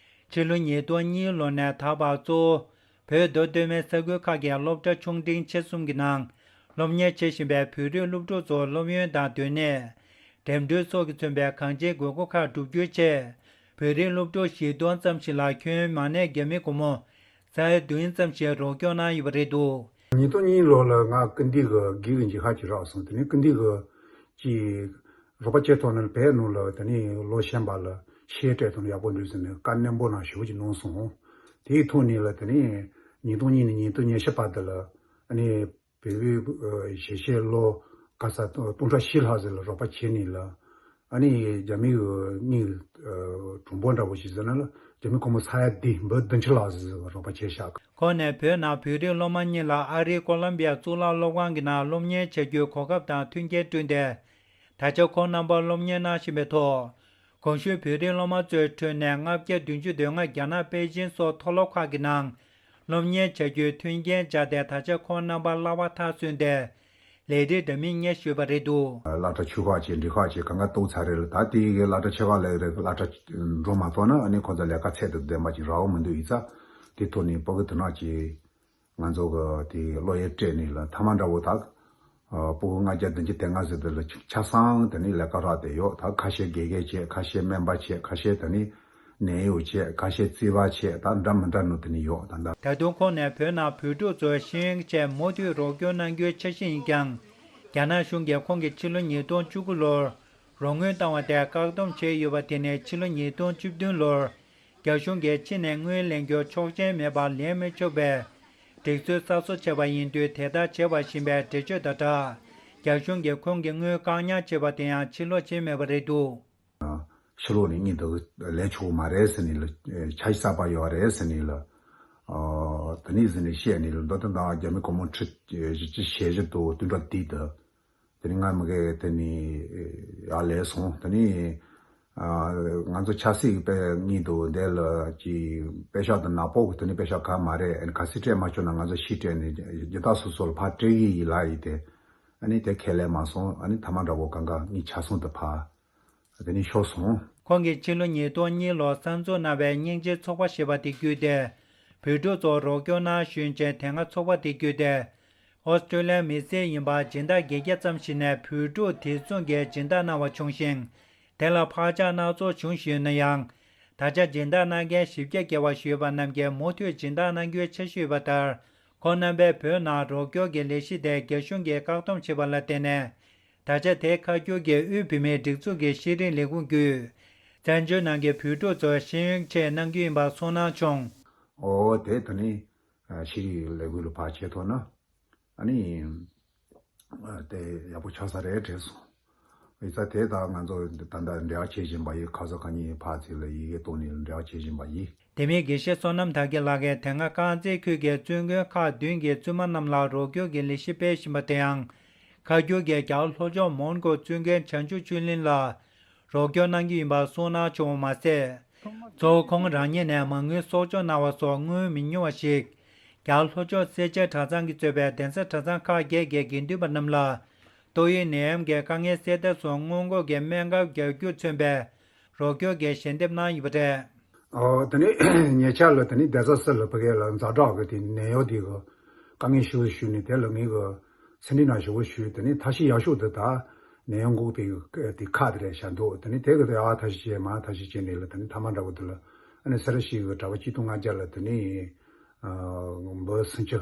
ཕྱི་ལོ་ཉིས་སྟོང་གཉིས་ལོ་ནས་ད་བར་གཙོ་བོ་བོད་མདོ་སྟོད་སྨད་ས་ཁུལ་ཁག་གི་སློབ་གྲྭ་ཆུང་འབྲིང་ཆེ་གསུམ་གྱི་ནང་སློབ་གཉེར་བྱེད་བཞིན་པའི་བོད་རིགས་སློབ་ཕྲུག་ཚོར་སློབ་ཡོན་དང་སྡོད་གནས། འགྲིམ་འགྲུལ་སོགས་ཀྱིས་མཚོན་པའི་གང་ཅིའི་དགོས་མཁོ་ཁག་བསྒྲུབ་རྒྱུའི་ཆེད། བོད་རིགས་སློབ་ཕྲུག་བཞི་སྟོང་ཙམ་ཞིག་ལ་ཁྱོན་མ་གནས་རྒྱ་མི་སྒོར་མོ་ས་ཡ་བདུན་ཙམ་ཞིག་རོགས་སྐྱོར་གནང་ཡོད་པ་རེད་འདུག། ཉིས་སྟོང་གཉིས་ལོ་ལ་ང་ཀིན་ཏི་གི་དགེ་གི་འཇིགས་ཧ་ཅིག་རག་སོང་། དེ་ནས་ཀིན་ཏི་གི་ཅིག་རོགས་པ་བྱས་ཐོག་ནས་བོད་ནང་ལ་དེ་ནས་ལོ་གཞོན་པ་ལ་ཤེས་སྤྲད་དང་ཡག་པོ་འདུག་ཟེར་ནས་བཀའ་ནན་པོ་ནང་ཞུ་ཅིག་གནང་སོང་། དེའི་ཐོག་ནས་ལ་དེ་ནས་ཉིས་སྟོང་གཉིས་ནས་ཉིས་སྟོང་ཉི་ཤུ་བར་དུ་ལ་ཨ་ནི་བོད་པའི་ཞལ་ཤེས་ལོ་ག་ས་སྟོང་ཕྲག་བཞི་ལྷག་ཟིག་ལ་རོགས་པ་བྱས་ནས་ལ། ཨ་ནི་རྒྱ་མིའི་གཉིས་གྲོང་པོ་འདྲ་བོ་ཞིག་ཟེར་ན་ལ་རྒྱ་མི་སྒོར་མོ་ས་ཡ་བདུན་འབུམ་བདུན་ཅུ་ལྷག་ཟིག་རོགས་པ་བྱས་བཞག། ཁོང་ནས་བོད་ནང་བོད་རིགས་སློབ་མ་གཉིས་ལ་ཨ་རིའི་ཀོ་ལམ་བི་ཡ་གཙུག་ལག་སློབ་ཁང་གི་ནང་སློབ་གཉེར་བྱ་རྒྱུའི་གོ་སྐབས་དང་མཐུན་རྐྱེན་བསྐྲུན་ཏེ། ད་ཆ་ཁོང་རྣམ་པ་སློབ་གཉེར་གནང་བཞིན་པའི་ཐོག། གོང་ཞུས་བོད་རིགས་སློབ་མ་ཚོའི་ཁྲོད་ནས་ལྔ་བརྒྱ་བདུན་ཅུ་དོན་ལྔ་རྒྱ་ནག་པེ་ཅིན་སོགས་མཐོ་སློབ་ཁག་གི་ནང་སློབ་གཉེར་བྱ་རྒྱུའི་མཐུན་རྐྱེན་སྦྱར་ཏེ་ད་ཆ་ཁོང་རྣམ་པ་གླ་བ་མཐར་སོན་ཏེ། ལས་རིགས་འདྲ་མིན་གཉེར་བཞིན་པ་རེད་འདུག། སློབ་གྲྭ་ཆུང་ཁག་བྱས་འབྲིང་ཁག་བྱས་གང་ག་གཏོགས་ཚར་རེད་ལ། ད་དེ་གའི་སློབ་གྲྭ་ཆེ་ཁག་ལས་རེད། སློབ་གྲྭ་འགྲོ་མ་ཐུབ་ན་ཨ་ནི་ཁོ་ཚོ་ལས་ཀ་ཚད་དང་ལྡན་པ་ཅིག་རག་གི་མི་འདུག་ཡིན་ཙང་། དེ་ཐོག་ནས་ཕྲུ་གུ་དེ་ནང་གི་ང་ཚོ་གི་དེ་བློ་ཡིད་སྤྲད་ནས་ལ་མཐའ་མ་འདྲ་བོ་ད་ཕྲུ་གུ་ལྔ་བརྒྱ་བདུན་ཅུ་དོན་ལྔ་ཟེར་དེ་ལ་ཆ་ཚང་དེ་ནས་ལས་ཀ་རག་བསྡད་ཡོད། ད་ཁ་ཤས་དགེ་རྒན་བྱས། ཁ་ཤས་སྨན་པ་བྱས། ཁ་ཤས་དེ་ནས་ནད་གཡོག་བྱས། ཁ་ཤས་རྩིས་པ་བྱས། ད་འདྲ་མི་འདྲ་ནོ་དེ་ནས་ཡོད་ད་ད། ད་དུང་ཁོང་ནས་བོད་ནང་བོད་ཕྲུག་ཚོར་ཤེས་ཡོན་ཆེད་མུ་མཐུད་རོགས་སྐྱོར་གནང་རྒྱུའི་འཆར་གཞི་ཡིན་ཀྱང་། རྒྱ་ནག་གཞུང་གིས་ཁོང་གི་ཕྱི་ལོ་ཉིས་སྟོང་བཅུ་དགུ་ལོར་རོགས་དངུལ་བཏང་བ་དེ་བཀག་སྡོམ་བྱས་ཡོད་པ་དེ་ནི་ཕྱི་ལོ་ཉིས་སྟོང་བཅུ་བདུན་ལོར་རྒྱ་གཞུང་གིས་ཕྱི་ནས་དངུལ་ལེན་རྒྱུར་ཆོག་མཆན་མེད་པར་ལེན་མི་ཆོག་པའི་སྒྲིག་སྲོལ་གསར་བཟོ་བྱས་པ་ཡིན་དུས། དེ་ལྟར་བྱས་པ་ཡིན་པའི་འགྲེལ་བརྗོད་དང་སྦྲགས། རྒྱ་གཞུང་གིས་ཁོང་གི་དངུལ་བཀག་ཉར་བྱས་པ་དེ་ཡང་ཕྱིར་སློག་བྱས་མེད་པ་རེད་འདུག། ཕྱི་ལོགས་ནས་དངུལ་འདི་ལེན་ཆོག་གི་མ་རེད་ཟེར་ནས་ལ། འཆར་གཞི་གསར་པ་ཡོད་རེད་ཟེར་ནས་ལ། ཨ། དེ་ནས་ཟེར་ནས་བཤད་ནས་ལ། མདོ་དོན་དང་རྒྱ་མི་སྒོར་མོ་ཁྲི་བཞི་བཅུ་ཞེ་བཞི་འདུག་བསྟུན་གྲོས་དེ་དང་། དེ་ནས་ང་མི་གེ་དེ་ནས་ཡར་ལས་སོང་། དེ་ནས་ཨ། ང་ཚོ་ཆབ་སྲིད་ཀྱི་དཔེ་དངུལ་འདུག་འདི་ལ་ཅིག་པེ་ཤག་དང་ནག་པོ་གི་དེ་ནས་པེ་ཤག་ག་མ་རེད། ཨ་ནི་གལ་སྲིད་སྤྲད་མ་ཆོག་ན་ང་ཚོ་ཕྱིར་སྤྲད་ནས་རྒྱུ་དག་སོ་སོ་ལ་ཕར་སྤྲད་ཀྱི་ཡིན་ལབ་ཡིན་ཏེ། ཨ་ནི་དེ་ཁས་ལེན་མ་སོང་། ཨ་ནི་མཐའ་མ་འདྲ་བོ་གང་ག་དངུལ་ཆ་ཚང་དུ་ཕར་དེ་ནས་ཤོར་སོང་། ཁོང་གིས་ཕྱི་ལོ་ཉིས་སྟོང་གཉིས་ལོར་གསར་འཛུགས་གནང་བའི་སྙིང་རྗེའི་ཚོགས་པ་ཞེས་པ་དེ་བརྒྱུད་དེ། བོད་ཕྲུག་ཚོར་རོགས་སྐྱོར་གནང་ཞུས་རྗེས། དེ་སྔ་ཚོགས་པ་དེ་བརྒྱུད་དེ། ཨོ་སི་ཀྲོ་ལི་ཡའི་མི་སེར་ཡིན་པ་སྦྱིན་བདག་བརྒྱད་བརྒྱ་ཙམ་ཞིག་ནས་བོད་ཕྲུག་དེ་མཚུངས་ཀྱི་སྦྱིན་བདག་གནང་བ་བྱུང་ཞིང་། དེ་ལ་བག་ཆགས་སྣ་ཚོགས་བྱུང་བཞིན་ཡོད་ན་ཡང་། ད་ཆ་སྦྱིན་བདག་གནང་མཁན་བཞི་བརྒྱ་བརྒལ་བ་ཞིག་ཡོད་པ་རྣམས་ཀྱིས་མུ་མཐུད་སྦྱིན་བདག་གནང་རྒྱུའི་འཆར་གཞི་ཡོད་པ་ལྟར། ཁོང་རྣམ་པས་བོད་ནང་རོགས་སྐྱོར་གྱི་ལས་གཞི་དེ་རྒྱ་གཞུང་གིས་བཀག་སྡོམ་བྱས་པ་ལ་བརྟེན་ནས། ད་ཆ་དེ་ཁ་སྐྱོར་གྱིས་དབུས་བོད་མིའི་སྒྲིག་འཛུགས་ཀྱི་ཤེས་རིག་ལས་ཁུངས་བརྒྱུད། བཙན་བྱོལ་ནང་གི་བོད་ཕྲུག་ཚོར་ཤེས་ཡོན་ཆེད་གནང་རྒྱུ་ཡིན་པ་གསུངས་གནང་བྱུང་། ཨོ་དེ་ད་ནི་ཤེས་རིག་ལས་ཁུངས་ལ་ཕར་བྱས་ཐོག་ན་ཨ་ནི་དེ་ཡག་པོ་ཆགས་ས་རེད་དྲན་སོང་། ཡིན་ཙང་དེ་ད་ང་ཚོ་ད་ལྟ་འབྲེལ་བ་བྱེད་བཞིན་པ་ཡིན། ཁ་སང་ཁ་ཉིན་ཕར་ཚུར་ལ་ཡི་གེ་གཏོང་ནས་འབྲེལ་བ་བྱེད་བཞིན་པ་ཡིན། དེ་མིན་དགེ་བཤེས་བསོད་ནམས་དར་རྒྱས་ལགས་ཀྱིས་དེ་སྔ་དཀར་མཛེས་ཁུལ་གྱི་བཙུན་དགོན་ཁག་བདུན་གྱི་བཙུན་མ་རྣམས་ལ་རོགས་སྐྱོར་གྱི་ལས་གཞི་སྤེལ་བཞིན་པ་དེ་ཡང་། ཁ་སྐྱོར་གྱིས་རྒྱ་གར་ལྷོ་ཕྱོགས་མོན་གྷོ་བཙུན་དགོན་བྱང་ཆུབ་ཆོས་གླིང་ལ་རོགས་སྐྱོར་གནང་རྒྱུ་ཡིན་པ་གསུངས་གནང་བྱུང་བ་མ་ཟད། གཙོ་བོ་ཁོང་རང་ཉིད་ནས་མ་དངུལ་གསོག་འཇོག་གནང་བ་སོགས་དངུལ་མི་ཉུང་བ་ཞིག་རྒྱ་གར་ལྷོ་ཕྱོགས་སེར་བྱེས་གྲྭ་ཚང་གིས་གཙོས་པའི་གདན་ས་གྲྭ་ཚང་ཁག་བརྒྱད་ཀྱི་དགེ་འདུན་པ་རྣམས་ལ། ཏོག་དབྱིབས་ནད་ཡམས་ཀྱི་དཀའ་ངལ་སེལ་ཐབས་སུ་སྔོན་འགོག་གི་སྨན་ཁབ་རྒྱག་རྒྱུར་མཚོན་པའི་རོགས་སྐྱོར་གྱི་ཞལ་འདེབས་གནང་ཡོད་པ་རེད། ཨོ་དེ་ནས་ཉེ་ཆར་ལ་དེ་ནས་གདན་ས་སུ་ལ་ཕ་གི་ལ་ཛ་དྲག་གི་དེ་ནད་གཡོག་དེ་གི་དཀའ་ངལ་ཞུ་ཞུ་ནས་དེ་ལ་ངས་གི་སེམས་ཁྲལ་ནང་ཞུ་བ་ཞུས། དེ་ནས་ཐབས་ཤེས་ཡག་ཤོས་དེ་ད་ནད་གཡོག་འགོག་པའི་དེ་ཁག་དེ་རེད་བཞག་འདུག། དེ་ནས་དེ་གི་དེ་ཨ་ཐབས་ཤེས་བྱས་མ་ཐབས་ཤེས་བྱས་ནས་ལ་དེ་ནས་མཐའ་མ་འདྲ་བོ་དེ་ལ་ཨ་ནི་ས་ར་ཤི་གི་གྲྭ་པ་གཅིག་སྟོང་ལྔ་བརྒྱ་ལ་དེ་ནས་འབུམ་སུམ་ཅུ་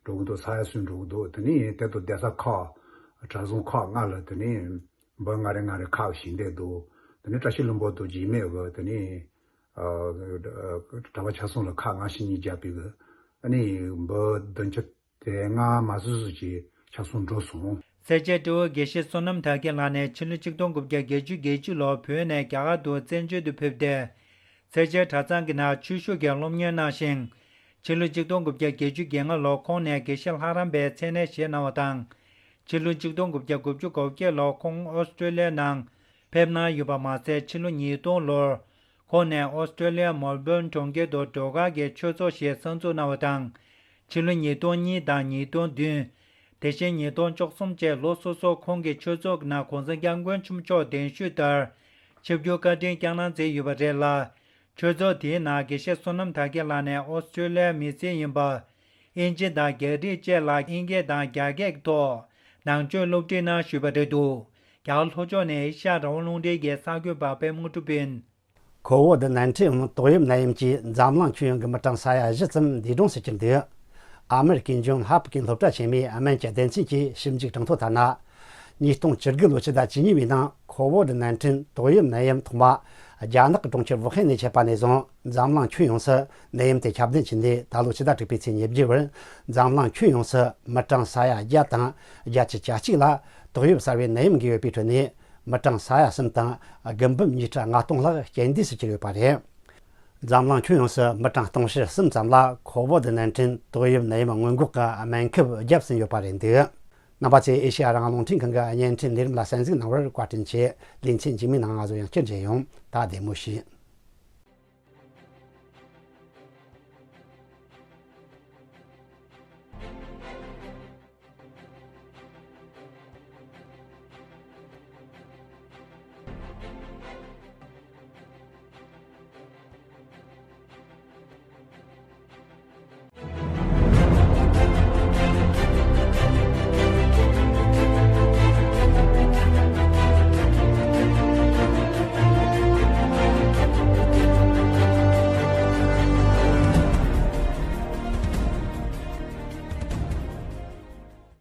འགྲོ་གི་འདུག། ས་ཡ་སུམ་འགྲོ་གི་འདུག། དེ་ནས་དེ་དུ་གདན་ས་ཁག་གྲྭ་ཚང་ཁག་ལྔ་ལ་དེ་ནས་འབུམ་ལྔ་རེ་ལྔ་རེ་ཁག་བཞེངས་བསྡད་འདུག། དེ་ནས་བཀྲ་ཤིས་ལྷུན་པོ་དང་འཇིགས་མེད་གི་དེ་ནས་གྲྭ་པ་ཆ་ཚང་ལ་ཁག་ལྔ་བཞི་གཉིས་བརྒྱབ་པའི་གི་ཨ་ནི་འབུམ་བདུན་ཅུ་དེ་ལྔ་མ་ཟིན་ཟིན་གྱི་ཆ་ཚང་འགྲོ་སོང་། སེར་བྱེས་སྤྲེའུ་དགེ་བཤེས་བསོད་ནམས་དར་རྒྱས་ལགས་ནས་ཕྱི་ལོ་ཆིག་སྟོང་དགུ་བརྒྱ་བརྒྱད་ཅུ་གྱ་གཅིག་ལོར་བོད་ནས་རྒྱ་གར་དུ་བཙན་བྱོལ་དུ་ཕེབས་ཏེ། སེར་བྱེས་གྲྭ་ཚང་གི་ནང་ཆོས་ཞུགས་ཀྱི་སློབ་གཉེར་གནང་ཞིང་། ཕྱི་ལོ་ཆིག་སྟོང་དགུ་བརྒྱ་བརྒྱད་ཅུ་གྱ་ལྔ་ལོར་ཁོང་ནས་དགེ་བཤེས་ལྷ་རམས་པའི་མཚན་གནས་བཞེས་གནང་བ་དང་། ཕྱི་ལོ་ཆིག་སྟོང་དགུ་བརྒྱ་དགུ་བཅུ་གོ་བརྒྱད་ལོར་ཁོང་ཨོ་སི་ཀྲོ་ལི་ཡའི་ནང་ཕེབས་གནང་ཡོད་པ་མ་ཟད། ཕྱི་ལོ་ཉིས་སྟོང་ལོར་ཁོང་ནས་ཨོ་སི་ཀྲོ་ལི་ཡའི་མེལ་བྷོན་གྲོང་ཁྱེར་དུ་སྒྲོལ་དཀར་གྱི་ཆོས་ཚོགས་ཤིག་གསར་འཛུགས་གནང་བ་དང་། ཕྱི་ལོ་ཉིས་སྟོང་གཉིས་དང་ཉིས་སྟོང་བདུན་ དེ་བཞིན་ཉིས་སྟོང་བཅུ་གསུམ་བཅས་ལོ་སོ་སོར་ཁོང་གི་ཆོས་ཚོགས་ནང་གོང་ས་སྐྱབས་མགོན་ཆེན་པོ་མཆོག་གདན་ཞུས་ལྟར་ཆིབས་བསྒྱུར་བཀའ་དྲིན་བསྐྱངས་གནང་མཛད་ཡོད་པ་རེད་ལ། ཆོས་ཚོགས་དེའི་ནང་དགེ་བཤེས་བསོད་ནམས་དར་རྒྱས་ལགས་ནས་ཨོ་སི་ཀྲོ་ལི་ཡའི་མི་སེར་ཡིན་པ། དབྱིན་ཇི་དང་རྒྱ་རིགས་བཅས་ལ་དབྱིན་སྐད་དང་རྒྱ་སྐད་ཀྱི་ཐོག་ནང་ཆོས་སློབ་ཁྲིད་གནང་ཞུས་པ་རེད་འདུག་རྒྱ་གར་ལྷོ་ཕྱོགས་ནས་ཨེ་ཤ་ཡ་རང་དབང་རླུང་འཕྲིན་གྱི་གསར་འགོད་པ་པད་མ་དངོས་གྲུབ་ཡིན། ཁོ་ཝི་ཌི་ནའིན་ཊིན་ཏོག་དབྱིབས་ནད་ཡམས་ཀྱིས་འཛམ་གླིང་ཁྱོན་ཡོངས་ཀྱི་མི་གྲངས་ས་ཡ་བཞི་ཙམ་འདས་གྲོངས་སུ་གྱུར་འདུག་ཨ་མེ་རི་ཀའི་ཇོན་ཧོབ་ཀིན་སློབ་གྲྭ་ཆེན་མོའི་སྨན་གྱི་སྡེ་ཚན་གྱིས་ཞིབ་འཇུག་གྲངས་ཐོ་ལྟར་ན། ཉིས་སྟོང་བཅུ་དགུ་ལོའི་ཕྱི་ཟླ་བཅུ་གཉིས་པའི་ནང་ཁོ་ཝི་ཌི་ནའིན་ཊིན་ཏོག་དབྱིབས་ནད་ཡམས་ཐོག་མ་རྒྱ་ནག་གི་གྲོང་ཁྱེར་ཝུ་ཧན་ནས་མཆེད་པ་ནས་བཟུང་འཛམ་གླིང་ཁྱོན་ཡོངས་སུ་ནད་ཡམས་དེ་ཁྱབ་གདལ་ཕྱིན་ནས། ད་ལོའི་ཕྱི་ཟླ་དྲུག་པའི་ཚེས་ཉེར་བརྒྱད་བར་འཛམ་གླིང་ཁྱོན་ཡོངས་སུ་མི་གྲངས་ས་ཡ་བརྒྱ་དང་བརྒྱད་ཅུ་གྱ་གཅིག་ལ་ཏོག་དབྱིབས་གསར་བའི་ནད་ཡམས་འགོས་ཡོད་པའི་ཁྲོད་ནས། མི་གྲངས་ས་ཡ་གསུམ་དང་དགུ་འབུམ་ཉིས་ཁྲི་ལྔ་སྟོང་ལྷག་རྐྱེན་འདས་སུ་གྱུར་ཡོད་པ་རེད། འཛམ་གླིང་ཁྱོན་ཡོངས་སུ་མི་གྲངས་སྟོང་ཕྲག་གསུམ་ཙམ་ལ་ཁོ་ཝི་ཌི་ནའིན་ཊིན་ཏོག་དབྱིབས་ནད་ཡམས་སྔོན་འགོག་གི་སྨན་ཁབ་བརྒྱབ་ཟིན་ཡོད་པ་རེད་འདུག་རྣམ་པ་ཚོས་ཨེ་ཤེ་ཡ་རང་དབང་རླུང་འཕྲིན་ཁང་གི་བརྙན་འཕྲིན་ལས་རིམ་ལ་གསན་གཟིགས་གནང་བར་བཀའ་དྲིན་ཆེ། ལེ་ཚན་རྗེས་མའི་ནང་ང་ཚོ་ཡང་བསྐྱར་མཇལ་ཡོང་། ད་བདེ་མོ་བྱོས།